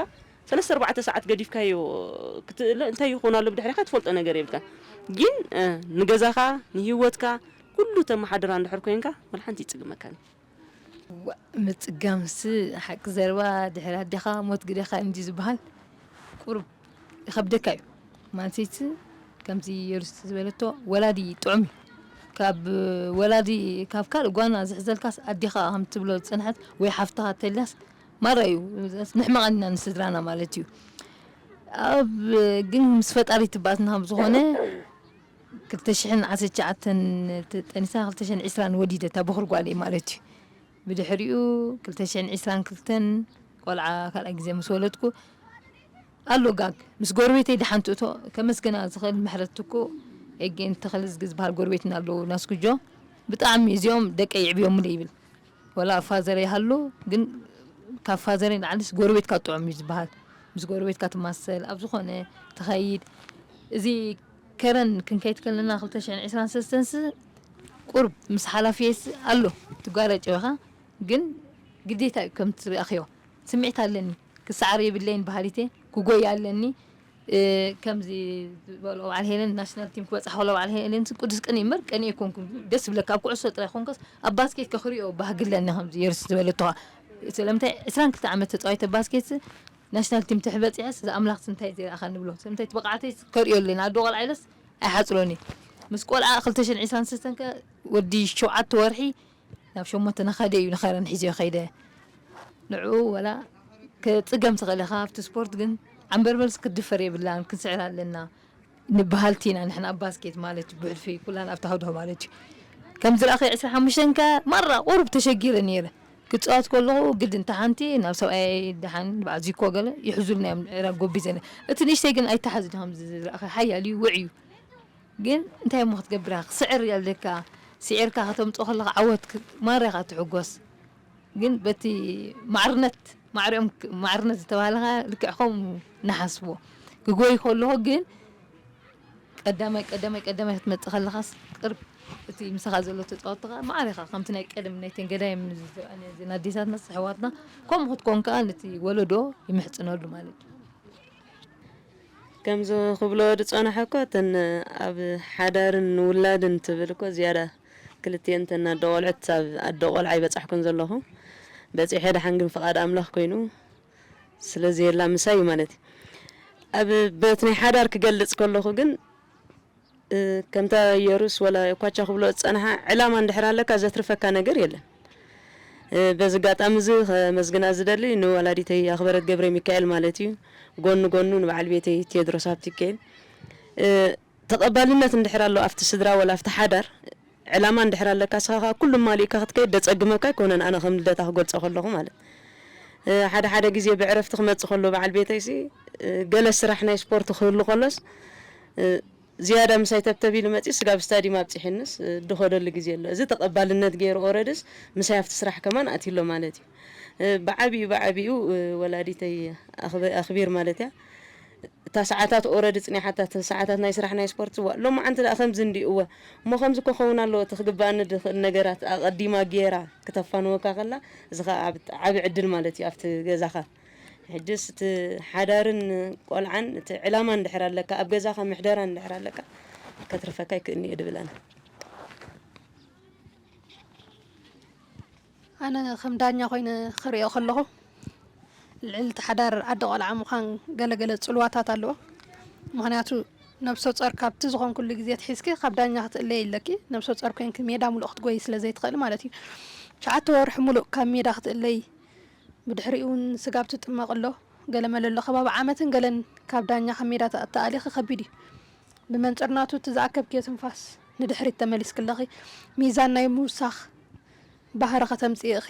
ሰለስተ ኣርባዕተ ሰዓት ገዲፍካዮ ክትእለ እንታይ ይኾን ኣሎ ብድሕሪኻ ትፈልጦ ነገር የብልካ። ግን ንገዛኻ ንህይወትካ ኩሉ ተመሓድራ እንድሕር ኮይንካ ወላ ሓንቲ ይጽግመካን። ምጽጋምስ ሓቂ ዘረባ ድሕሪ ኣዴኻ ሞት ግደኻ እንዲ ዝበሃል ቁሩብ ይኸብደካ እዩ። ማለትይት ከምዚ የሩስ ዝበለቶ ወላዲ ጥዑም እዩ። ካብ ወላዲ ካብ ካልእ ጓና ዝሕዘልካስ ኣዴኻ ከም ትብሎ ዝጸንሐት ወይ ሓፍትኻ ተልያስ ማራ እዩ። ንሕመቐና ንስድራና ማለት እዩ። ኣብ ግን ምስ ፈጣሪ ትባትና ከም ዝኾነ ክልተ ሽሕን ዓሰርተ ትሽዓተን ጠኒሳ ክልተ ሽሕን ዕስራን ወሊደ እታ በኹር ጓለይ ማለት እዩ። ብድሕሪኡ ክልተ ሽሕን ዕስራን ክልተን ቆልዓ ካልኣይ ግዜ ምስ ወለድኩ ኣሎ ጋግ ምስ ጎረቤተይ ደሓን ትእቶ ከመስገና ዝኽእል ምሕረት ትኩ ኤጌን ተኽልዝጊ ዝበሃል ጎረቤትና ኣለዉ ናስኩጆ ብጣዕሚ እዚኦም ደቀይ ይዕብዮምለይ ይብል። ወላ ፋዘር ይሃሉ ግን ካብ ፋዘር ንዓሊስ ጎረቤትካ ጥዑም እዩ ዝበሃል። ምስ ጎረቤትካ ትማሰል ኣብ ዝኾነ ትኸይድ። እዚ ከረን ክንከይድ ከለና ክልተ ሽሕን ዕስራን ሰለስተንስ ቁርብ ምስ ሓላፊየስ ኣሎ ትጓረጨ ኢኻ ግን ግዴታ እዩ ከም ትኣኽዮ ስምዒት ኣለኒ። ክሰዓር የብለይን ባህሊቴ ክጎይ ኣለኒ። ከምዚ ዝበልኦ በዓል ሄለን ናሽናል ቲም ክበፅሕ ከሎ በዓል ሄለን ቅዱስ ቅን እምበር ቀኒ ኣይኮንኩም ደስ ብለካ ኣብ ኩዕሶ ጥራይ ኮንከስ ኣብ ባስኬት ከክሪኦ ባህግለኒ ከምዚ የርስ ዝበለትኻ ስለምንታይ ዕስራን ክልተ ዓመት ተፃዋይተ ባስኬት ናሽናል ቲም ትሕበፂዐስ ዝኣምላኽ እንታይ ዘይረኣኻ ንብሎ ስለምንታይ ትብቕዓተይ ከርእዮ ኣለኒ ኣዶ ቆልዓ ኢለስ ኣይሓፅሮኒ ምስ ቆልዓ ክልተ ሽሕን ዕስራን ሰለስተን ከ ወዲ ሸውዓተ ወርሒ ናብ ሸሞንተ ናኻደ እዩ ንኸረን ሒዘዮ ከይደ ንዕኡ ወላ ክጽገም ትኽእል ኢኻ ኣብቲ ስፖርት ግን ዓምበርበርስ ክትድፈር የብላን ክንስዕር ኣለና ንበሃልቲ ኢና ንሕና ኣብ ባስኬት ማለት እዩ ብሕልፊ ኩላን ኣብታ ህድሆ ማለት እዩ ከም ዝረኣኸ ዕስራ ሓሙሽተ ከ ማራ ቁሩብ ተሸጊረ ነይረ ክጻወት ከለኹ ግድ እንተ ሓንቲ ናብ ሰብኣይ ደሓን ንበዓል ዚኮ ገለ ይሕዙልና እዮም ዕራብ ጎቢዘ እቲ ንእሽተይ ግን ኣይተሓዝ ዲ ከምዚ ዝረኣኸ ሓያል እዩ ውዕ እዩ ግን እንታይ እሞ ክትገብር ኢኻ ክስዕር ኣለካ ስዒርካ ከተምፅኦ ከለኻ ዓወት ማራ ኢኻ ትሕጎስ ግን በቲ ማዕርነት ማዕሪኦም ማዕርነት ዝተባህለ ኸዓ ልክዕ ከምኡ ንሓስቦ ክጎይ ከለኹ ግን ቀዳማይ ቀዳማይ ቀዳማይ ክትመፅእ ከለኻስ ቅርብ እቲ ምሳኻ ዘሎ ተፃወትቲ ኸዓ ማዕረ ኢኻ ከምቲ ናይ ቀደም ናይተን ገዳይም ናዴታትና ኣሕዋትና ከምኡ ክትኮን ከዓ ነቲ ወለዶ ይምሕፅነሉ ማለት እዩ ከምዚ ክብሎ ዝጸናሐ እኮ እተን ኣብ ሓዳርን ውላድን ትብል እኮ ዝያዳ ክልቲኤን እተን ኣደ ቆልዑት ኣብ ኣደ ቆልዓ ኣይበጻሕኩን ዘለኹ በጺሐ ደሓን ግን ፍቓድ ኣምላኽ ኮይኑ ስለ ዘየላ ምሳይ እዩ ማለት እዩ ኣብ በት ናይ ሓዳር ክገልጽ ከለኹ ግን ከምታ የሩስ ወላ ኳቻ ክብሎ ዝጸንሓ ዕላማ እንድሕር ኣለካ ዘትርፈካ ነገር የለን። በዚ ኣጋጣሚ እዚ ከመስግና ዝደሊ ንወላዲተይ ኣኽበረት ገብረ ሚካኤል ማለት እዩ። ጎኒ ጎኑ ንበዓል ቤተይ ቴድሮስ ሃብቲከይን ተቐባልነት እንድሕር ኣሎ ኣብቲ ስድራ ወላ ኣብቲ ሓዳር ዕላማ እንድሕር ኣለካ ስኻ ከዓ ኩሉ ማሊእካ ክትከይድ ደጸግመካ ኣይኮነን ኣነ ከም ልደታ ክገልጾ ከለኹ ማለት ሓደ ሓደ ግዜ ብዕረፍቲ ክመጽእ ከሎ በዓል ቤተይሲ ገለ ስራሕ ናይ ስፖርት ክህሉ ከሎስ ዝያዳ ምሳይ ተብተብ ኢሉ መፂኡ ስጋብ ስታዲም ኣብፂሑንስ ድኸደሉ ግዜ ኣሎ። እዚ ተቐባልነት ገይሩ ኦረድስ ምሳይ ኣብቲ ስራሕ ከማን ኣትዩ ኣሎ ማለት እዩ። ብዓብዩ ብዓብዩ ወላዲተይ ኣኽቢር ማለት እያ። እታ ሰዓታት ኦረዲ ፅኒሓታ ሰዓታት ናይ ስራሕ ናይ ስፖርት ዋ ሎማዓንቲ ደኣ ከምዚ እንዲ እወ እሞ ከምዚ ክኸውን ኣለዎ እቲ ክግባኣኒ ዝኽእል ነገራት ኣቐዲማ ገይራ ክተፋንወካ ከላ እዚ ከዓ ዓብ- ዓቢ ዕድል ማለት እዩ ኣብቲ ገዛኻ። ሕጅስ እቲ ሓዳርን ቆልዓን እቲ ዕላማ እንድሕር ኣለካ ኣብ ገዛኻ ምሕደራ እንድሕር ኣለካ ከትርፈካ ይክእልኒ እየ ድብል ኣነ። ኣነ ከም ዳኛ ኮይነ ክሪኦ ከለኹ ልዕሊ እቲ ሓዳር ዓዲ ቆልዓ ምዃን ገለ ገለ ፅልዋታት ኣለዎ። ምኽንያቱ ነብሰ ፆር ካብቲ ዝኾንኩሉ ግዜ ኣትሒዝኪ ካብ ዳኛ ክትእለይ ኣለኪ። ነብሰ ፆር ኮይንኪ ሜዳ ሙሉእ ክትጎይ ስለ ዘይትኽእሊ ማለት እዩ። ትሽዓተ ወርሒ ሙሉእ ካብ ሜዳ ክትእለይ ብድሕሪኡ እውን ስጋብ ትጥመቕ ኣሎ ገለ መለ ኣሎ ከባቢ ዓመትን ገለን ካብ ዳኛ ካብ ሜዳ ተኣሊኺ ከቢድ እዩ ብመንፅር ናቱ እቲ ዝኣከብክዮ ትንፋስ ንድሕሪት ተመሊስኪ ኣለኺ ሚዛን ናይ ምውሳኽ ባህሪ ከተምጽኢ ኢኺ።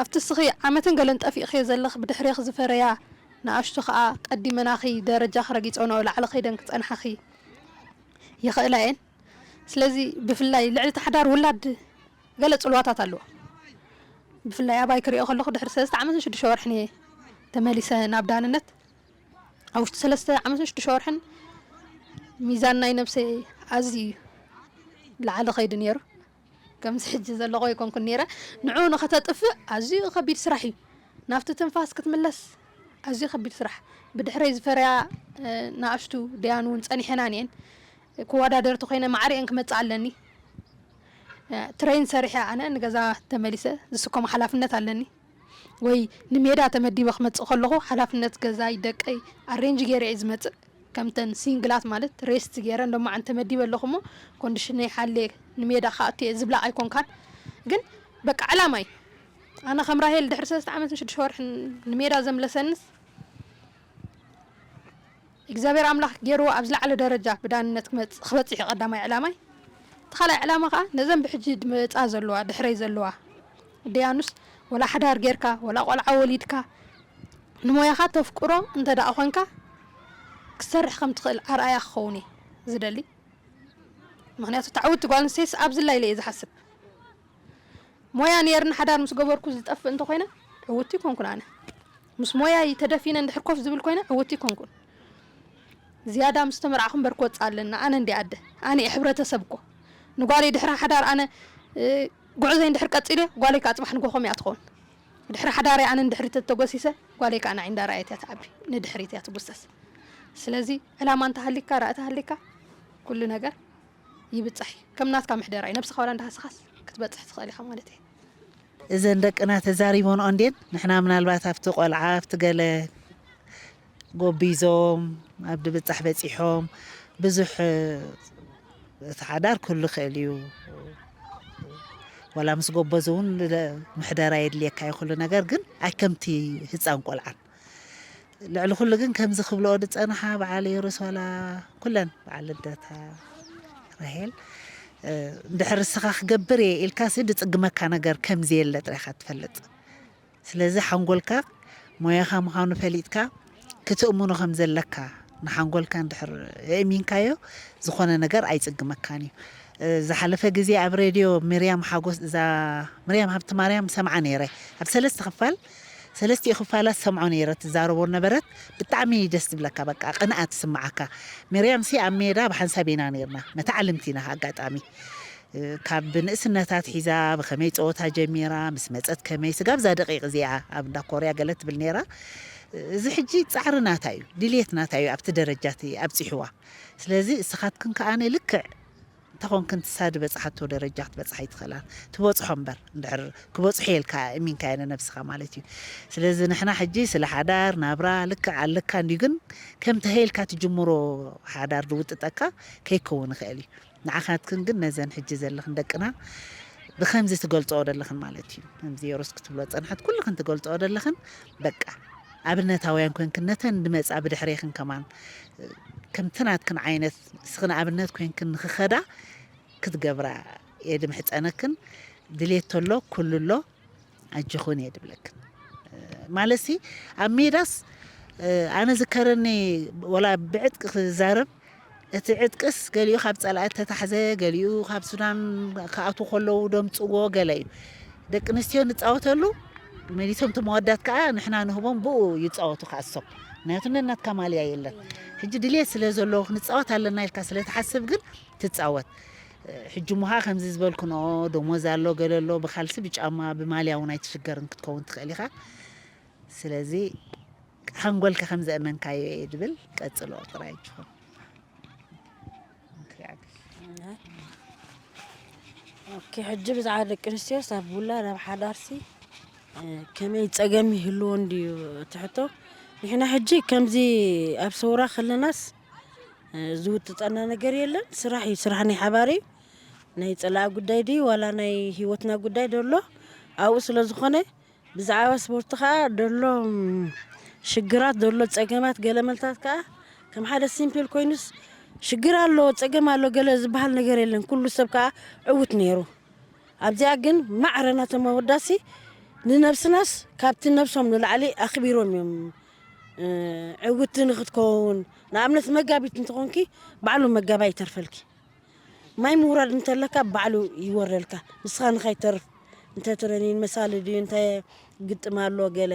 ኣብቲ እስኺ ዓመትን ገለን ጠፊእኽዮ ዘለኺ ብድሕሬኺ ዝፈረያ ንኣሽቱ ኸኣ ቀዲመናኺ ደረጃኺ ረጊጸንኦ ላዕሊ ከይደን ክጸንሓኺ ይኽእላ እየን። ስለዚ ብፍላይ ልዕሊ እቲ ሓዳር ውላድ ገለ ጽልዋታት ኣለዎ። ብፍላይ ኣባይ ክሪኦ ከለኹ ድሕሪ ሰለስተ ዓመትን ሽዱሽተ ወርሕን እየ ተመሊሰ ናብ ዳንነት። ኣብ ውሽጢ ሰለስተ ዓመትን ሽዱሽተ ወርሕን ሚዛን ናይ ነብሰይ ኣዝዩ ላዕሊ ከይዱ ነይሩ። ከምዚ ሕጂ ዘለኹ ኣይኮንኩን ነይረ። ንዕኡ ንኸተጥፍእ ኣዝዩ ከቢድ ስራሕ እዩ። ናብቲ ትንፋስ ክትምለስ ኣዝዩ ከቢድ ስራሕ። ብድሕረይ ዝፈረያ ንኣሽቱ ደያን እውን ጸኒሐናን እየን። ክወዳደርቲ ኮይነ ማዕሪአን ክመጽእ ኣለኒ። ትሬን ሰሪሐ ኣነ ንገዛ ተመሊሰ ዝስከሞ ሓላፍነት ኣለኒ። ወይ ንሜዳ ተመዲበ ክመጽእ ከለኹ ሓላፍነት ገዛይ ደቀይ ኣሬንጅ ገይረ እየ ዝመጽእ። ከምተን ሲንግላት ማለት ሬስት ገይረ እንደማዓን ተመዲበ ኣለኹ እሞ ኮንዲሽነይ ሓልየ ንሜዳ ክኣቱ እየ ዝብላ ኣይኮንካን። ግን በቃ ዕላማይ ኣነ ከም ራሄል ድሕሪ ሰለስተ ዓመትን ሽዱሽተ ወርሕን ንሜዳ ዘምለሰንስ እግዚኣብሔር ኣምላኽ ገይርዎ ኣብ ዝለዓለ ደረጃ ብዳንነት ክመጽ- ክበጽሕ እዩ ቀዳማይ ዕላማይ። እቲ ካልኣይ ዕላማ ከዓ ነዘን ብሕጂ ድመጻ ዘለዋ ድሕረይ ዘለዋ ደያኑስ ወላ ሓዳር ጌርካ ወላ ቆልዓ ወሊድካ ንሞያኻ ተፍቅሮ እንተ ደኣ ኮንካ ክትሰርሕ ከም ትኽእል ኣርኣያ ክኸውን እየ ዝደሊ። ምክንያቱ ተዓውቲ ጓል ኣንስተይትስ ኣብዚ ላይለ እየ ዝሓስብ። ሞያ ነይርኒ ሓዳር ምስ ገበርኩ ዝጠፍእ እንተኮይነ ዕውቲ ይኮንኩን ኣነ። ምስ ሞያይ ተደፊነ እንድሕር ኮፍ ዝብል ኮይነ ዕውቲ ይኮንኩን። ዝያዳ ምስ ተመርዓኹ እምበር ክወፅእ ኣለና ኣነ እንዲ ኣደ ኣነ እየ ሕብረተሰብ እኮ። ንጓለይ ድሕሪ ሓዳር ኣነ እ፣ ጉዕዘይ እንድሕር ቀፂለ ጓለይ ከዓ ፅባሕ ንጎ ከምያ ትኸውን። ድሕሪ ሓዳረይ ኣነ እንድሕሪ ተተጎሲሰ ጓለይ ከዓ ንዓይ እንዳረኣየት እያ ትዓቢ ንድሕሪት እያ ትጉሰስ። ስለዚ ዕላማ እንተሃሊካ ራእይ ተሃሊካ ኩሉ ነገር ይብጻሕ እዩ። ከም ናትካ ምሕደራ እዩ። ነብስኻ ዋላ እንዳሃሰኻስ ክትበጽሕ ትኽእል ኢኻ ማለት እዩ። እዘን ደቅና ተዛሪቦንኦ እንዴን ንሕና ምናልባት ኣብቲ ቆልዓ ኣብቲ ገለ ጎቢዞም ኣብ ድብጻሕ በጺሖም ብዙሕ እቲ ሓዳር ክህሉ ይኽእል እዩ። ዋላ ምስ ጎበዙ እውን ምሕደራ የድልየካ እዩ ኩሉ ነገር ግን ኣይከምቲ ህፃን ቆልዓን ልዕሊ ኩሉ ግን ከምዚ ክብልኦ ዝጸንሓ በዓል የሩሳላ ኩለን በዓል ልደታ ራሄል እንድሕር ንስኻ ክገብር እየ ኢልካሲ ዝጽግመካ ነገር ከምዚ የለ ጥራይካ ትፈልጥ። ስለዚ ሓንጎልካ ሞያኻ ምዃኑ ፈሊጥካ ክትእምኖ ከም ዘለካ ንሓንጎልካ እንድሕር የእሚንካዮ ዝኾነ ነገር ኣይጽግመካን እዩ። ዝሓለፈ ግዜ ኣብ ሬድዮ ምርያም ሓጎስ እዛ ምርያም ሃብቲ ማርያም ሰምዓ ነይረ ኣብ ሰለስተ ክፋል ሰለስቲኡ ክፋላት ሰምዖ ነይረ ትዛረቦ ነበረት ብጣዕሚ ደስ ዝብለካ በቃ ቅንኣት ትስምዓካ። ምርያም ሲ ኣብ ሜዳ ብሓንሳብ ኢና ነይርና መተዓልምቲ ኢና ኣጋጣሚ ካብ ብንእስነታ ኣትሒዛ ብኸመይ ጸወታ ጀሚራ ምስ መጸት ከመይ ስጋብ እዛ ደቂቕ እዚኣ ኣብ እንዳ ኮርያ ገለ ትብል ነይራ። እዚ ሕጂ ጻዕሪ ናታ እዩ ድልየት ናታ እዩ ኣብቲ ደረጃ እቲ ኣብጺሕዋ። ስለዚ እስኻትክን ከኣ ልክዕ እንተኾንክን ትሳ ዝበጽሓቶ ደረጃ ክትበጽሓ ኣይትኽእላን ትበጽሖ እምበር እንድሕር ክበጽሖ የልካ እሚንካዮ ንነብስኻ ማለት እዩ። ስለዚ ንሕና ሕጂ ስለ ሓዳር ናብራ ልክዕ ኣለካ እንድዩ ግን ከም ተሀይልካ ትጅምሮ ሓዳር ዝውጥጠካ ከይከውን ይኽእል እዩ። ንዓኻትክን ግን ነዘን ሕጂ ዘለኽን ደቅና ብኸምዚ ትገልጽኦ ዘለኽን ማለት እዩ ከምዚ የሩስ ክትብሎ ጸንሐት ኩልኽን ትገልጽኦ ዘለኽን በቃ ኣብነታውያን ኮንክን ነተን ድመጻ ብድሕሬኽን ከማን ከምቲ ናትክን ዓይነት እስኽን ኣብነት ኮንክን ንኽኸዳ ክትገብራ እየ ድምሕጸነክን ድሌት ተሎ ኩሉ ኣሎ ኣጆኹን እየ ድብለክን ማለትሲ ኣብ ሜዳስ ኣነ ዝከረኒ ወላ ብዕጥቂ ክዛረብ እቲ ዕጥቅስ ገሊኡ ካብ ጸላእት ተታሕዘ ገሊኡ ካብ ሱዳን ክኣትዉ ከለዉ ደምጽዎ ገለ እዩ ደቂ ኣንስትዮ ንጻወተሉ መሊሶም እቲ መወዳት ከዓ ንሕና ንህቦም ብኡ ይጻወቱ ከዓ እሶም ምክንያቱ ነናትካ ማልያ የለን ሕጂ ድልየት ስለ ዘለዎ ክንጻወት ኣለና ኢልካ ስለ ትሓስብ ግን ትጻወት ሕጂ ሙሃ ከምዚ ዝበልክንኦ ደሞዝ ኣሎ ገለ ኣሎ ብካልሲ ብጫማ ብማልያ እውን ኣይትሽገርን ክትከውን ትኽእል ኢኻ ስለዚ ሓንጎልካ ከም ዘእመንካዮ እየ ድብል ቀጽሎ ጥራይ እጅኹም ኦኬ ሕጂ ብዛዕባ ደቂ ኣንስትዮ ሳብ ውላድ ኣብ ሓዳርሲ ከመይ ጸገም ይህልዎ እንድዩ እቲ ሕቶ ንሕና ሕጂ ከምዚ ኣብ ሰውራ ከለናስ ዝውጥጠና ነገር የለን ስራሕ እዩ ስራሕ ናይ ሓባር እዩ ናይ ጸላኣ ጉዳይ ድዩ ዋላ ናይ ህይወትና ጉዳይ ደሎ ኣብኡ ስለ ዝኾነ ብዛዕባ ስፖርት ከዓ ደሎ ሽግራት ደሎ ፀገማት ገለመልታት ከዓ ከም ሓደ ሲምፕል ኮይኑስ ሽግር ኣሎ ፀገም ኣሎ ገለ ዝበሃል ነገር የለን ኩሉ ሰብ ከዓ ዕውት ነይሩ ኣብዚኣ ግን ማዕረ ናቶም ኣወዳሲ ንነብስናስ ካብቲ ነብሶም ንላዕሊ ኣኽቢሮም እዮም። እ፣ ዕውቲ ንኽትከውን፣ ንኣብነት መጋቢት እንተኾንኪ፣ ባዕሉ መጋባይ ይተርፈልኪ። ማይ ምውራድ እንተለካ፣ ባዕሉ ይወረልካ። ንስኻ ንኸይተርፍ፣ እንተ ትረኒን መሳሊ ድዩ፣ እንተ ግጥም ኣሎ ገለ።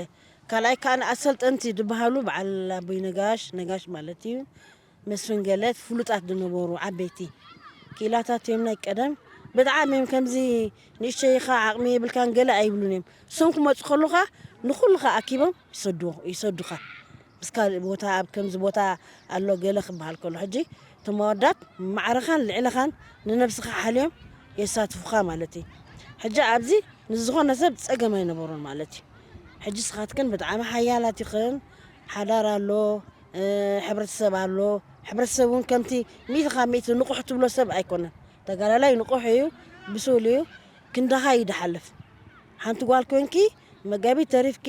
ካልኣይ ከኣ ኣሰልጠንቲ ዝበሃሉ በዓል ኣቦይ ነጋሽ፣ ነጋሽ ማለት እዩ፣ መስፍን ገለ ፍሉጣት ዝነበሩ ዓበይቲ ክኢላታት እዮም ናይ ቀደም። ብጣዕሚ እዮም ከምዚ ንእሽተይ ኢኻ ዓቕሚ የብልካን ገለ ኣይብሉን እዮም። እሶም ክመጹ ከለኻ ንኹሉ ከኣ ኣኪቦም ይሰድዎ-፣ ይሰዱኻ። ምስ ካልእ ቦታ ኣብ ከምዚ ቦታ ኣሎ ገለ ክበሃል ከሎ፣ ሕጂ እቶም ኣወዳት ማዕረኻን ልዕለኻን ንነብስኻ ሓልዮም የሳትፉኻ ማለት እዩ። ሕጂ ኣብዚ ንዝኾነ ሰብ ጸገም ኣይነበሮን ማለት እዩ። ሕጂ ስኻትክን ብጣዕሚ ሓያላት ኢኽን፣ ሓዳር ኣሎ፣ እ፣ ሕብረተሰብ ኣሎ። ሕብረተሰብ እውን ከምቲ ሚእቲ ካብ ሚእቲ ንቑሕ ትብሎ ሰብ ኣይኮነን። ተጋዳላይ ንቑሕ እዩ፣ ብሱል እዩ፣ ክንዳኻ እዩ ድሓልፍ። ሓንቲ ጓል ኮንኪ መጋቢት ተሪፍኪ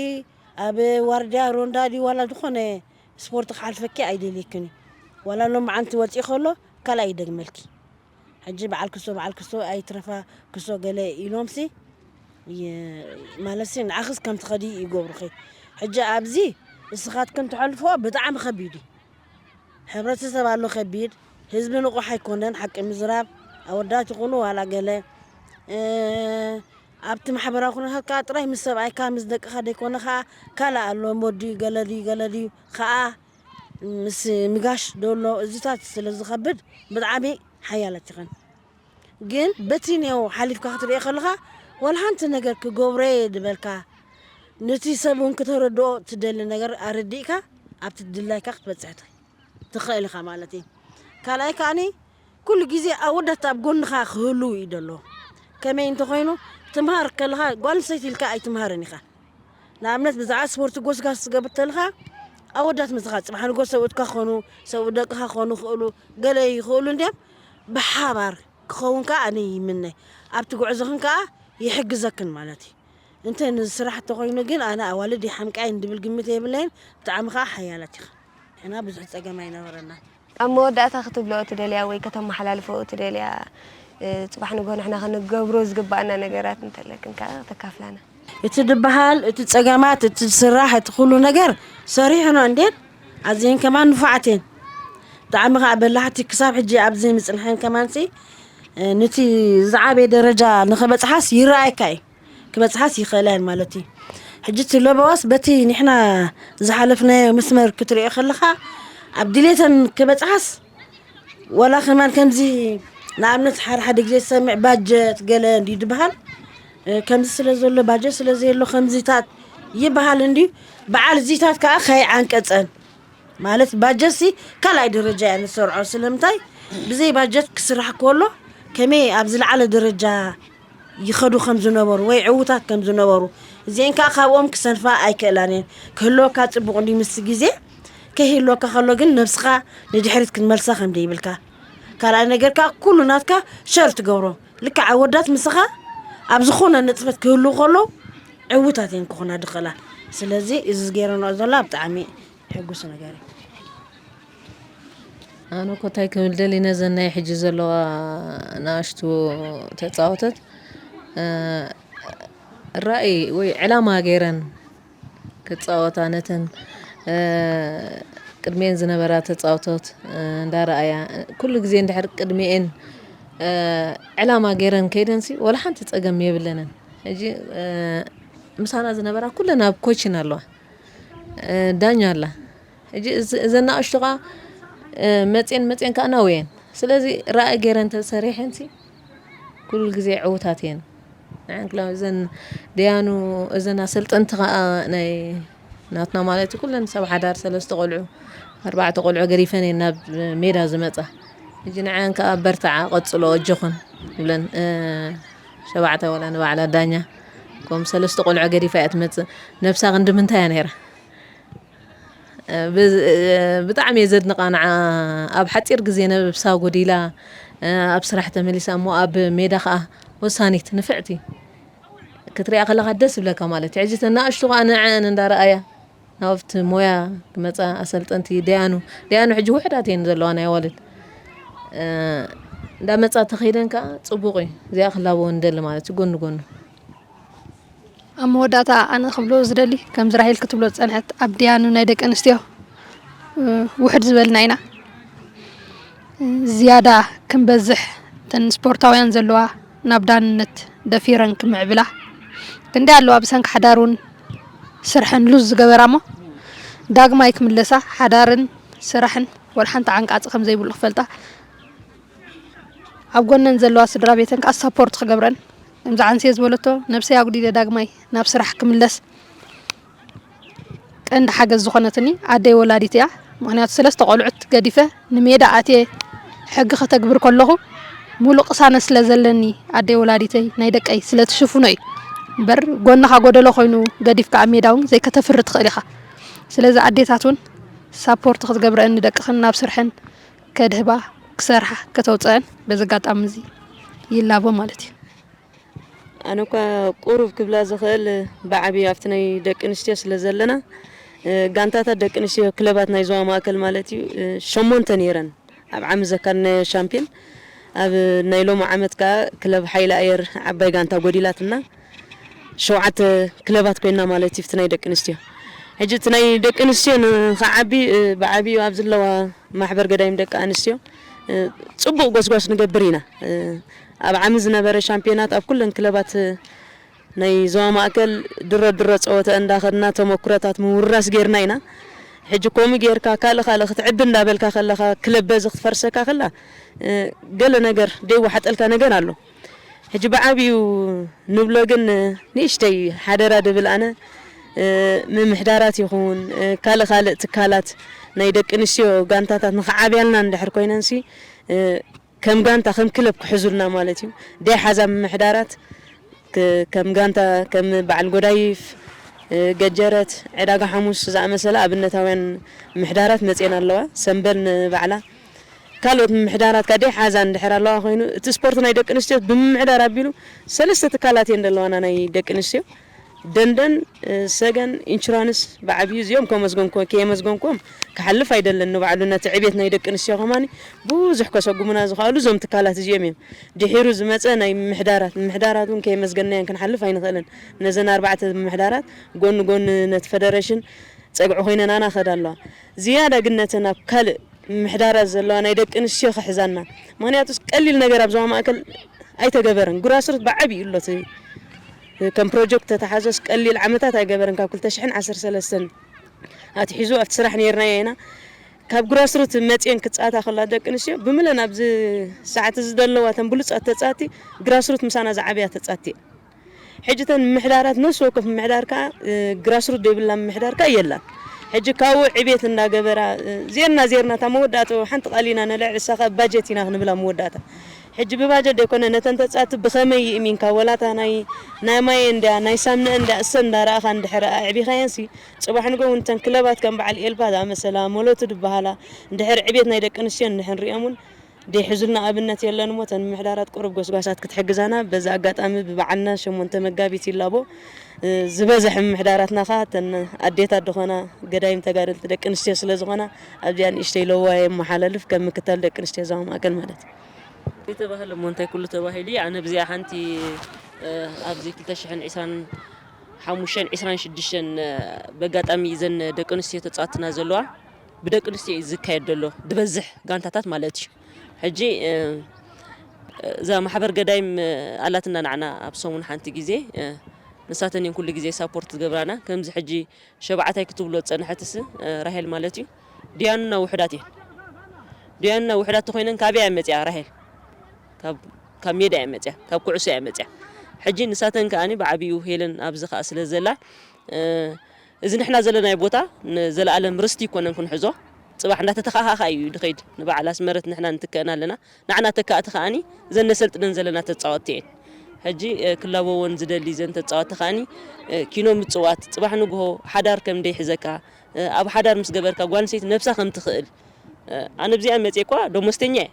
ኣብ ዋርድያ ሮንዳ ድዩ ዋላ ዝኾነ ስፖርት ክሓልፈኪ ኣይደልየክን እዩ። ዋላ ሎማዓንቲ ወፂኡ ከሎ ካልኣይ ይደግመልኪ። ሕጂ በዓል ክሶ፣ በዓል ክሶ ኣይትረፋ ክሶ ገለ ኢሎምሲ፣ ይ-፣ ማለትሲ ንዓኽስ ከም ትኸዲ ይገብሩኺ። ሕጂ ኣብዚ ንስኻትክን ትሐልፍኦ ብጣዕሚ ከቢድ እዩ። ሕብረተሰብ ኣሎ ከቢድ፣ ህዝቢ ንቑሕ ኣይኮነን ሓቂ ምዝራብ፣ ኣወዳት ይኹኑ ዋላ ገለ፣ እ፣ ኣብቲ ማሕበራዊ ኩነታት ከኣ ጥራይ ምስ ሰብኣይካ ምስ ደቅኻ ዘይኮነ ከኣ ካልእ ኣሎ፣ ሞዲ ገለ ድዩ ገለ ድዩ ከኣ ምስ ምጋሽ ደሎ እዚታት ስለ ዝኸብድ ብጣዕሚ ሓያላት ይኸን። ግን በቲ ኔው ሓሊፍካ ክትሪኦ ከለኻ ዋላ ሓንቲ ነገር ክገብሮ እየ ዝበልካ፣ ነቲ ሰብ እውን ክተረድኦ ትደሊ ነገር ኣረዲእካ ኣብቲ ድላይካ ክትበጽሕ ትኽ-፣ ትኽእል ኢኻ ማለት እዩ። ካልኣይ ከኣኒ ኩሉ ግዜ ኣወዳት ኣብ ጎንኻ ክህልዉ እዩ ደሎ። ከመይ እንተኾይኑ ትምሃር ከለኻ ጓል ኣንስተይቲ ኢልካ ኣይትምሃርን ኢኻ። ንኣብነት ብዛዕባ ስፖርት ጎስጋስ ትገብር ተለኻ ኣወዳት ምስኻ ጽባሕ ንጎ ሰብኡትካ ክኾኑ፣ ሰብኡ ደቅኻ ክኾኑ ይኽእሉ፣ ገለ ይኽእሉ እንድዮም። ብሓባር ክኸውን ከኣ ኣነ ይምነ። ኣብቲ ጉዕዞኽን ከኣ ይሕግዘክን ማለት እዩ። እንተ ንስራሕ ተኾይኑ ግን ኣነ ኣዋልድ ይሓምቃየን ድብል ግምት የብለይን። ብጣዕሚ ከኣ ሓያላት ኢኻ። ንሕና ብዙሕ ጸገም ኣይነበረናን። ኣብ መወዳእታ ክትብልኦ ትደልያ ወይ ከተመሓላልፍኦ ትደልያ፣ እ፣ ጽባሕ ንግሆ ንሕና ክንገብሮ ዝግባኣና ነገራት እንተለክን ከኣ ከተካፍላና። እቲ ድበሃል፣ እቲ ጸገማት፣ እቲ ዝስራሕ፣ እቲ ኩሉ ነገር ሰሪሕኖ እንዴን ኣዝየን ከማን ንፉዓት እየን። ብጣዕሚ ከኣ በላሕቲ ክሳብ ሕጂ ኣብዚ ምጽንሐን ከማንሲ፣ እ፣ ነቲ ዝዓበየ ደረጃ ንኸበጽሓስ ይረኣየካ እዩ። ክበጽሓስ ይኽእላ እየን ማለት እዩ። ሕጂ እቲ ለበዋስ በቲ ንሕና ዝሓለፍናዮ መስመር ክትሪኦ ከለኻ ኣብ ድሌተን ክበጽሓስ ዋላ ከማን ከምዚ ንኣብነት ሓደ ሓደ ግዜ ዝሰምዕ ባጀት ገለ እንድዩ ዝበሃል። እ፣ ከምዚ ስለ ዘሎ ባጀት ስለ ዘየሎ ከምዚታት ይበሃል እንድዩ። በዓል እዚታት ከኣ ከይዓንቀጸን ማለት ባጀትሲ ካልኣይ ደረጃ እያ ንሰርዖ። ስለምንታይ ብዘይ ባጀት ክስራሕ ከሎ ከመይ ኣብ ዝለዓለ ደረጃ ይኸዱ ከም ዝነበሩ ወይ ዕዉታት ከም ዝነበሩ፣ እዚአን ከኣ ካብኦም ክሰንፋ ኣይክእላን እየን። ክህልወካ ጽቡቕ እንድዩ ምስ ግዜ፣ ከይህልወካ ከሎ ግን ነብስኻ ንድሕሪት ክትመልሳ ከም ደይብልካ። ካልኣይ ነገር ከኣ ኩሉ ናትካ ሸር ትገብሮ። ልክዕ ኣወዳት ምስኻ ኣብ ዝኾነ ንጥፈት ክህልዉ ከለዉ ዕዉታት እየን ክኾና ዝኽእላ። ስለዚ እዚ ገይረንኦ ዘላ ብጣዕሚ ሕጉስ ነገር እዩ። ኣነ እኮ እንታይ ክብል ደሊነ፣ እዘን ናይ ሕጂ ዘለዋ ንኣሽቱ ተጻወተት፣ እ፣ ራእይ ወይ ዕላማ ገይረን ክጻወታ፣ ነተን፣ እ፣ ቅድሚኤን ዝነበራ ተጻወቶት፣ እ፣ እንዳረኣያ፣ ኩሉ ግዜ እንድሕር ቅድሚኤን፣ እ፣ ዕላማ ገይረን ከይደንሲ፣ ወላ ሓንቲ ጸገም የብለንን። ሕጂ፣ እ፣ ምሳና ዝነበራ ኩለን ኣብ ኮችን ኣለዋ። እ፣ ዳኛ ኣላ። ሕጂ እዚ፣ እዘን ንኣሽቱ ኸኣ፣ እ፣ መጽየን መጽየን ከኣ ናውየን። ስለዚ ራእይ ገይረን እንተሰሪሐንሲ ኩሉ ግዜ ዕዉታት እየን። ንዓን ክላ-፣ እዘን ደያኑ፣ እዘን ኣሰልጠንቲ ኸኣ ናይ ናትና ማለት እዩ፣ ኩለን ሰብ ሓዳር ሰለስተ ቆልዑ፣ ኣርባዕተ ቆልዑ ገዲፈን እየን ናብ ሜዳ ዝመጻ። ሕጂ ንዓን ከኣ በርትዓ፣ ቀጽሎ፣ ኣጆኹን ይብለን። እ፣ ሸባዕተ ወላ ንባዕላ ዳኛ፣ ከም ሰለስተ ቆልዑ ገዲፋ እያ ትመጽእ። ነብሳ ክንዲ ምንታይ እያ ነይራ? ብ-፣ ብጣዕሚ እየ ዘድንቓ ንዓ። ኣብ ሓጺር ግዜ ነብሳ ጎዲላ፣ ኣብ ስራሕ ተመሊሳ፣ እሞ ኣብ ሜዳ ከኣ ወሳኒት፣ ንፍዕቲ። ክትሪኣ ከለኻ ደስ ይብለካ ማለት እዩ። ሕጂ እተን ንኣሽቱ ከኣ ንዐን እንዳረኣያ፣ ናብቲ ሞያ ክመጻ ኣሰልጠንቲ ደያኑ፣ ደያኑ ሕጂ ውሑዳት እየን ዘለዋ ናይ ኣዋልድ። እንዳመጻ ተኸይደን ከኣ ጽቡቕ እዩ። እዚኣ ክላበዎ ንደሊ ማለት እዩ፣ ጎኒ ጎኑ። ኣብ መወዳእታ ኣነ ክብሎ ዝደሊ፣ ከምዚ ራሄል ክትብሎ ዝጸንሐት፣ ኣብ ድያኑ ናይ ደቂ ኣንስትዮ ውሕድ ዝበልና ኢና። ዝያዳ ክንበዝሕ፣ እተን ስፖርታውያን ዘለዋ ናብ ዳንነት ደፊረን ክምዕብላ፣ ክንደይ ኣለዋ ብሰንኪ ሓዳር እውን ስርሐን ሉዝ ዝገበራ እሞ፣ ዳግማይ ክምለሳ፣ ሓዳርን ስራሕን ወላ ሓንቲ ዓንቃፂ ከም ዘይብሉ ክፈልጣ፣ ኣብ ጎነን ዘለዋ ስድራ ቤተን ከዓ ሳፖርት ክገብረን፣ ከምዚ ዓንስየ ዝበለቶ፣ ነብሰይ ኣጉዲለ ዳግማይ ናብ ስራሕ ክምለስ ቀንዲ ሓገዝ ዝኾነትኒ ኣደይ ወላዲት እያ። ምኽንያቱ ሰለስተ ቆልዑት ገዲፈ ንሜዳ ኣትየ ሕጊ ከተግብር ከለኹ፣ ሙሉእ ቅሳነት ስለ ዘለኒ፣ ኣደይ ወላዲተይ ናይ ደቀይ ስለ ትሽፍኖ እዩ እምበር፣ ጎንኻ ጎደሎ ኮይኑ ገዲፍካ ኣብ ሜዳ እውን ዘይከተፍሪ ትኽእል ኢኻ። ስለዚ ኣዴታት እውን ሳፖርት ክትገብረን፣ ንደቅኽን ናብ ስርሐን ከድህባ፣ ክሰርሓ፣ ከተውፀአን በዚ ኣጋጣሚ እዚ ይላቦ ማለት እዩ። ኣነ እኳ ቁሩብ ክብላ ዝኽእል፣ ብዓብዩ ኣብቲ ናይ ደቂ ኣንስትዮ ስለ ዘለና፣ እ፣ ጋንታታት ደቂ ኣንስትዮ ክለባት ናይ ዞባ ማእከል ማለት እዩ፣ እ፣ ሸሞንተ ነይረን ኣብ ዓሚ ዘካድናዮ ሻምፒዮን። ኣብ ናይ ሎሚ ዓመት ከኣ ክለብ ሓይሊ ኣየር ዓባይ ጋንታ ጎዲላትና፣ ሸውዓተ ክለባት ኮይና ማለት እዩ። እቲ ናይ ደቂ ኣንስትዮ፣ ሕጂ እቲ ናይ ደቂ ኣንስትዮ ንኽዓቢ፣ እ፣ ብዓብዩ ኣብ ዘለዋ ማሕበር ገዳይም ደቂ ኣንስትዮ፣ እ፣ ጽቡቕ ጎስጓስ ንገብር ኢና። እ፣ ኣብ ዓሚ ዝነበረ ሻምፒዮናት ኣብ ኩለን ክለባት፣ እ፣ ናይ ዞባ ማእከል ድሮ ድሮ ጸወታ እንዳኸድና ተመኩሮታት ምውርራስ ጌርና ኢና። ሕጂ ከምኡ ጌርካ ካልእ ካልእ ክትዕቢ እንዳበልካ ከለኻ፣ ክለብ በዚ ክትፈርሰካ ከላ፣ እ፣ ገለ ነገር ደይወሓጠልካ ነገር ኣሎ። ሕጂ ብዓብዩ ንብሎ ግን፣ ንእሽተይ ሓደራ ድብል ኣነ፣ እ፣ ምምሕዳራት ይኹን፣ እ፣ ካልእ ካልእ ትካላት ናይ ደቂ ኣንስትዮ ጋንታታት ንኽዓብያልና እንድሕር ኮይነንሲ፣ እ፣ ከም ጋንታ፣ ከም ክለብ ክሕዙልና ማለት እዩ። ደይሓዛ ምምሕዳራት፣ ክ-፣ ከም ጋንታ፣ ከም በዓል ጎዳይፍ፣ እ፣ ገጀረት፣ ዕዳጋ ሓሙስ ዝኣመሰላ ኣብነታውያን ምሕዳራት መፅየን ኣለዋ። ሰምበል ንባዕላ፣ ካልኦት ምምሕዳራት ከኣ ደይሓዛ እንድሕር ኣለዋ ኮይኑ፣ እቲ ስፖርት ናይ ደቂ ኣንስትዮ ብምምሕዳር ኣቢሉ ሰለስተ ትካላት እየን ዘለዋና ናይ ደቂ ኣንስትዮ። ደንደን፣ እ፣ ሰገን፣ ኢንሹራንስ ብዓብዩ እዚኦም ከመስገንኮ-፣ ከየመስገንኮም ክሓልፍ ኣይደልን። ንባዕሉ ነቲ ዕቤት ናይ ደቂ ኣንስትዮ ከማኒ ብዙሕ ከሰጉሙና ዝኽኣሉ እዞም ትካላት እዚኦም እዮም። ድሒሩ ዝመጸ ናይ ምምሕዳራት፣ ምምሕዳራት እውን ከየመስገንናየን ክንሓልፍ ኣይንኽእልን። ነዘን ኣርባዕተ ምምሕዳራት ጎኒ ጎኒ ነቲ ፈደረሽን ጸግዒ ኮይነን ኣናኸዳ ኣለዋ። ዝያዳ ግን ነተን ኣብ ካልእ ምምሕዳራት ዘለዋ ናይ ደቂ ኣንስትዮ ክሕዛና። ምኽንያቱስ ቀሊል ነገር ኣብ ዞባ ማእከል ኣይተገበረን። ግራስሩት ብዓብዩ ኣሎ እቲ ከም ፕሮጀክት ተተሓዞስ ቀሊል ዓመታት ኣይገበረን። ካብ ክልተ ሽሕን ዓሰርተ ሰለስተን ኣትሒዙ ኣብቲ ስራሕ ነይርናዮ ኢና። ካብ ግራስሩት መፅየን ክፃወታ ከላ ደቂ ኣንስትዮ ብምለን ኣብዚ ሰዓት እዚ ዘለዋ እተን ብሉፃት ተፃወቲ ግራስሩት ምሳና ዝዓበያ ተፃወቲ እየን። ሕጂ እተን ምምሕዳራት ነፍሲ ወከፍ ምምሕዳር ከዓ፣ እ፣ ግራስሩት ዘይብላ ምምሕዳር ከዓ የላን። ሕጂ ካብኡ ዕቤት እንዳገበራ፣ እ፣ ዜርና ዜርና እታ መወዳእታ ሓንቲ ቃል ኢና ነልዕል፣ እሳ ከዓ ባጀት ኢና ክንብላ መወዳእታ። ሕጂ ብባጀት ዘይኮነ ነተን ተፃወቲ ብኸመይ ይእሚንካ፣ ወላ እታ ናይ፣ ናይ ማየ እንድያ፣ ናይ ሳምነ እንድያ፣ እሰን እንዳረኣኻ እንድሕር ኣዕቢኻየንሲ፣ ፅባሕ ንጎ እውን እተን ክለባት ከም በዓል ኤልፓ ዝኣመሰላ፣ መሎቱ ዝበሃላ፣ እንድሕር ዕቤት ናይ ደቂ ኣንስትዮ እንድሕር ንሪኦም እውን፣ ደይሕዙልና ኣብነት የለን እሞ፣ እተን ምምሕዳራት ቁሩብ ጎስጓሳት ክትሕግዛና፣ በዚ ኣጋጣሚ ብበዓልና ሸሞንተ መጋቢት ይላቦ፣ እ፣ ዝበዝሐ ምምሕዳራትና ኸኣ እተን ኣዴታት ዝኾና ገዳይም ተጋደልቲ ደቂ ኣንስትዮ ስለ ዝኾና፣ ኣብዚኣ ንእሽተይ ለዋይ የመሓላልፍ፣ ከም ምክታል ደቂ ኣንስትዮ ዞባ ማእከል ማለት እዩ። ዘይተባህለ እሞ እንታይ ኩሉ ተባሂሉ እዩ። ኣነ ብዚኣ ሓንቲ፣ እ፣ ኣብዚ ክልተ ሽሕን ዕስራን ሓሙሽተን ዕስራን ሽዱሽተን፣ እ፣ በጋጣሚ እዘን ደቂ ኣንስትዮ ተጻወትና ዘለዋ ብደቂ ኣንስትዮ እዩ ዝካየድ ዘሎ፣ ዝበዝሕ ጋንታታት ማለት እዩ። ሕጂ፣ እ፣ እዛ ማሕበር ገዳይም፣ እ፣ ኣላትና ንዓና ኣብ ሰሙን ሓንቲ ግዜ፣ እ፣ ንሳተን እየን ኩሉ ግዜ ሳፖርት ዝገብራና። ከምዚ ሕጂ ሸባዕታይ ክትብሎ ዝጸንሐትስ፣ እ፣ ራሄል ማለት እዩ። ድያኑና ውሑዳት እየን። ድያኑና ውሑዳት ተኾይነን ካበይ እያ መጽያ ራሄል? ካብ፣ ካብ ሜዳ እያ መጽያ፣ ካብ ኩዕሶ እያ መጽያ። ሕጂ ንሳተን ከኣኒ ብዓቢኡ ሄለን ኣብዚ ከኣ ስለ ዘላ፣ እ፣ እዚ ንሕና ዘለናዮ ቦታ ንዘለኣለም ርስቲ ይኮነን ክንሕዞ። ጽባሕ እንዳተተኻኻኻ እዩ ድኸይድ። ንበዓል ኣስመረት ንሕና ንትከእና ኣለና። ንዓና ተካእቲ ከኣኒ እዘን ነሰልጥነን ዘለና ተጻወትቲ እየን። ሕጂ፣ እ፣ ክላበወን ዝደሊ እዘን ተጻወትቲ ከኣኒ፣ እ፣ ኪኖ ምጽዋት፣ ጽባሕ ንግሆ ሓዳር ከም ደይሕዘካ፣ እ፣ ኣብ ሓዳር ምስ ገበርካ ጓል ኣንስተይቲ ነብሳ ከም ትኽእል። እ፣ ኣነ ብዚኣ መጽየ እኳ ደሞዝተኛ እየ።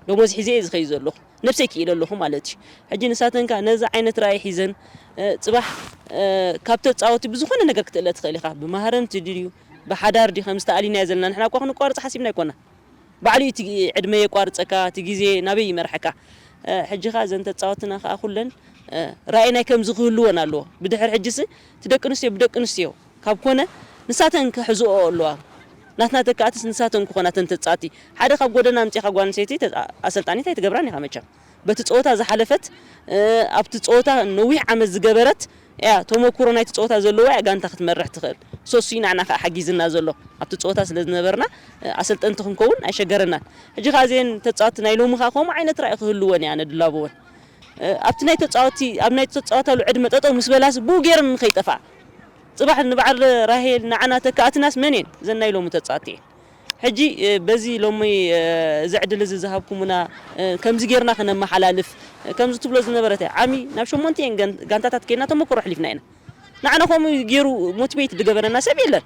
ደሞዝ ሒዘ እየ ዝኸይድ ዘለኹ። ነብሰይ ክኢለ ኣለኹ ማለት እዩ። ሕጂ ንሳተን ከኣ ነዚ ዓይነት ራእይ ሒዘን፣ እ፣ ጽባሕ፣ እ፣ ካብ ተጻወቲ ብዝኾነ ነገር ክትእለ ትኽእል ኢኻ። ብማህረምቲ ድዩ፣ ብሓዳር ድዩ፣ ከምዚ ተኣሊናዮ ዘለና። ንሕና እኳ ክንቋረጽ ሓሲብና ኣይኮና። ባዕሉ እዩ እቲ ዕድመ የቋርፀካ፣ እቲ ግዜ ናበይ ይመርሐካ። ሕጂ ኸዓ እዘን ተፃወትና ኸዓ ኩለን ራእይ ናይ ከምዚ ክህልወን ኣለዎ። ብድሕር ሕጂስ እቲ ደቂ ኣንስትዮ ብደቂ ኣንስትዮ ካብ ኮነ ንሳተን ክሕዝኦ ኣለዋ። ናትና ተካእትስ ንሳተን ክኾና ተን ተፃወቲ። ሓደ ካብ ጎደና ኣምፂኻ ጓል ኣንስተይቲ ኣሰልጣኒት ኣይትገብራን ኢኻ መቸም። በቲ ፀወታ ዝሓለፈት ኣብቲ ፀወታ ነዊሕ ዓመት ዝገበረት እያ ተመኩሮ ናይቲ ፀወታ ዘለዋ እያ ጋንታ ክትመርሕ ትኽእል። ሶሲ ንዓና ከዓ ሓጊዝና ዘሎ ኣብቲ ፀወታ ስለ ዝነበርና ኣሰልጠንቲ ክንከውን ኣይሸገረናን። ሕጂ ከዓ እዚአን ተፃወቲ ናይ ሎሚ ከዓ ከምኡ ዓይነት ራእይ ክህልወን እያ ነድላብወን። ኣብቲ ናይ ተፃወቲ ኣብ ናይ ተፃወታሉ ዕድመ ጠጠው ምስ በላስ ብኡ ገይረን ከይጠፍኣ ፅባሕ ንበዓል ራሄል ንዓና ተካእትናስ መን እየን እዘን ናይ ሎሚ ተፃወቲ እየን። ሕጂ በዚ ሎሚ እዚ ዕድል እዚ ዝሃብኩምና ከምዚ ጌርና ክነመሓላልፍ ከምዚ ትብሎ ዝነበረት ዓሚ ናብ ሸሞንተ እየን ጋንታታት ከይና ተመክሮ ኣሕሊፍና ኢና። ንዓና ከምኡ ገይሩ ሞቲቬት ዝገበረና ሰብ የለን።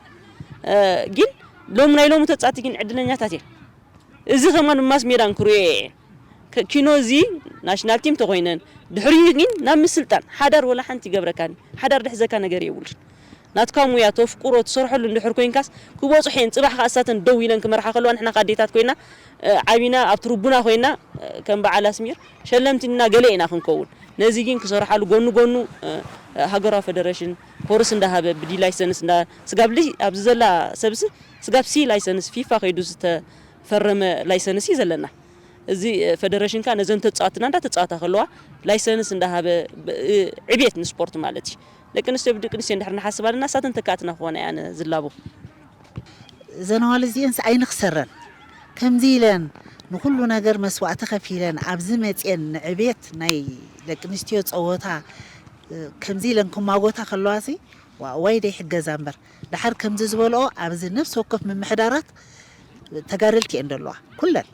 ግን ሎም ናይ ሎሚ ተፃወቲ ግን ዕድለኛታት እዮም። እዚ ከማን ማስ ሜዳን ክርእዮ እየ። ኪኖ እዚ ናሽናል ቲም ተኮይነን ድሕሪኡ ግን ናብ ምስልጣን ሓዳር ወላ ሓንቲ ይገብረካኒ ሓዳር ድሕዘካ ነገር የብሉን። ናትካ ሙያ ተፍቅሮ ትሰርሐሉ እንድሕር ኮይንካስ ክበፅሑ እየን። ፅባሕ ከዓ እሳተን ደው ኢለን ክመርሓ ከለዋ ንሕና ካዴታት ኮይና ዓቢና ኣብ ትርቡና ኮይና ከም በዓል ኣስሚር ሸለምቲና ገለ ኢና ክንከውን። ነዚ ግን ክሰርሓሉ ጎኑ ጎኑ ሃገራዊ ፈደረሽን ኮርስ እንዳሃበ ብዲ ላይሰንስ እንዳ ስጋብ ሊ ኣብዚ ዘላ ሰብሲ ስጋብ ሲ ላይሰንስ ፊፋ ከይዱ ዝተፈረመ ላይሰንስ እዩ ዘለና። እዚ ፈደረሽን ከዓ ነዘን ተፃወትና እንዳተፃወታ ከለዋ ላይሰንስ እንዳሃበ ዕቤት ንስፖርት ማለት እዩ። ደቂ ኣንስትዮ ብደቂ ኣንስትዮ እንድሕር ንሓስብ ኣለና እሳተን ተካእትና ክኾና እያ ዝላቦ። እዘን ኣዋልድ እዚአንስ ኣይንኽሰረን ከምዚ ኢለን ንኩሉ ነገር መስዋእቲ ከፊለን ኣብዚ መፅየን ንዕቤት ናይ ደቂ ኣንስትዮ ፀወታ ከምዚ ኢለን ክማጎታ ከለዋሲ ዋዋይ ደይ ሕገዛ እምበር ድሓር ከምዚ ዝበልኦ ኣብዚ ነፍሲ ወከፍ ምምሕዳራት ተጋደልቲ እየን ዘለዋ ኩለን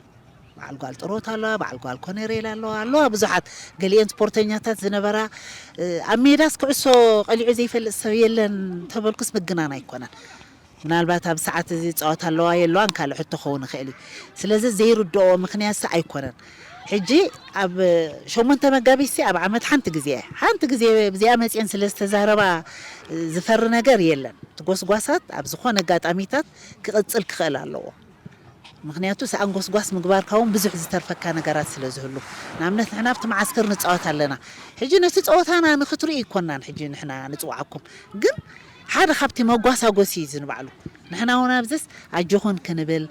በዓል ጓል ጥሮት ኣለዋ በዓል ጓል ኮነሬል ኣለዋ ኣለዋ ብዙሓት ገሊአን ስፖርተኛታት ዝነበራ ኣብ ሜዳስ ኩዕሶ ቀሊዑ ዘይፈልጥ ሰብ የለን ተበልኩስ ምግናን ኣይኮነን ምናልባት ኣብ ሰዓት እዚ ፀወታ ኣለዋ የለዋን ካልእ ሕቶ ክኸውን ይኽእል እዩ ስለዚ ዘይርድኦ ምክንያት ሲ ኣይኮነን ሕጂ ኣብ ሸሞንተ መጋቢት ሲ ኣብ ዓመት ሓንቲ ግዜ ሓንቲ ግዜ ብዚኣ መፅየን ስለ ዝተዛረባ ዝፈሪ ነገር የለን እቲ ጎስጓሳት ኣብ ዝኾነ ኣጋጣሚታት ክቕፅል ክኽእል ኣለዎ ምክንያቱ ሰኣን ጎስጓስ ምግባርካ እውን ብዙሕ ዝተርፈካ ነገራት ስለ ዝህሉ ንኣብነት ንሕና ኣብቲ መዓስከር ንፃወት ኣለና ሕጂ ነቲ ፀወታና ንክትርኢ ይኮናን ሕጂ ንሕና ንፅዋዓኩም ግን ሓደ ካብቲ መጓሳጎሲ እዩ ዝንባዕሉ ንሕና እውን ኣብዝስ ኣጆኹን ክንብል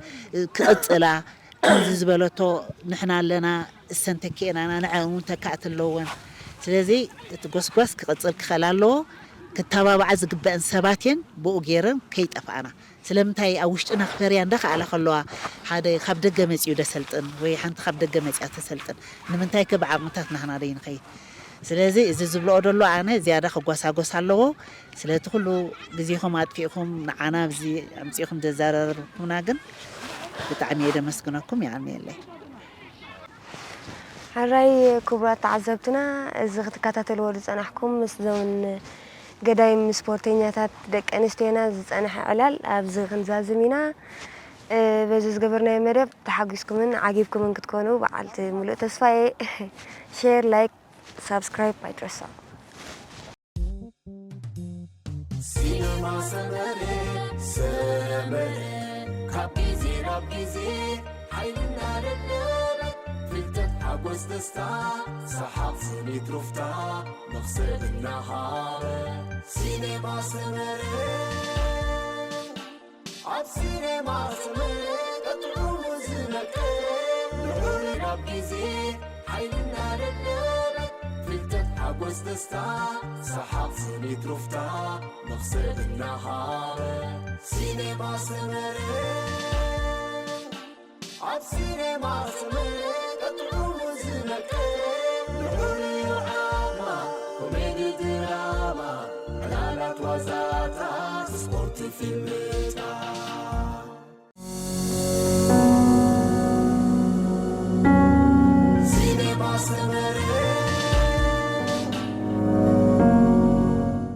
ክቕፅላ ከምዚ ዝበለቶ ንሕና ኣለና እሰን ተኪኤናና ንዐ እውን ተካእቲ ኣለወን ስለዚ እቲ ጎስጓስ ክቕፅል ክኽእል ኣለዎ ክተባብዓ ዝግበአን ሰባት እየን ብኡ ገይረን ከይጠፍኣና ስለምንታይ ኣብ ውሽጥና ክፈርያ እንዳኸኣላ ከለዋ ሓደ ካብ ደገ መፂኡ ደሰልጥን ወይ ሓንቲ ካብ ደገ መፂኣ ተሰልጥን ንምንታይ ከ ብዓቕምታት ናህና ደይንኸይድ ስለዚ እዚ ዝብልኦ ደሎ ኣነ ዝያዳ ክጓሳጎስ ኣለዎ ስለቲ ኩሉ ግዜኹም ኣጥፊእኹም ንዓና ኣብዚ ኣምፂእኹም ዘዘራረብኩምና ግን ብጣዕሚ እየ ደመስግነኩም ይዓልመየለይ ሕራይ ክቡራት ተዓዘብትና እዚ ክትከታተልዎ ዝፀናሕኩም ምስ ዞምን ገዳይም ስፖርተኛታት ደቂ ኣንስትዮና ዝፀንሐ ዕላል ኣብዚ ክንዛዝም ኢና። በዚ ዝገበርናዮ መደብ ተሓጒስኩምን ዓጊብኩምን ክትኮኑ በዓልቲ ሙሉእ ተስፋ እየ። ሼር፣ ላይክ፣ ሳብስክራይብ ኣይትረስዑ። ሲነማ ሰመረ ሰመረ ካብ ግዜ ናብ ግዜ ሓይልና ደደበ ፍልጠት ሓጎስ ደስታ ሰሓቕ ስኒት ሩፍታ መኽሰብ እናሃበ ሲኔማ ሰመረ ኣብ ሲኔማ ሰመረ ቀጥዑሙ ዝነቀ ንሑር ናብ ግዜ ሓይልና ደደበ ፍልጠት ሓጎስ ደስታ ሰሓቕ ስኒት ሩፍታ መኽሰብ እናሃበ ሲኔማ ሰመረ ኣብ ሲኔማ ሰመረ ቀጥዑሙ ዝመቀ ንሑርዮ ዓማ ኮሜዲ ድራማ ዕላላት ዋዛታት ስፖርት ፊልም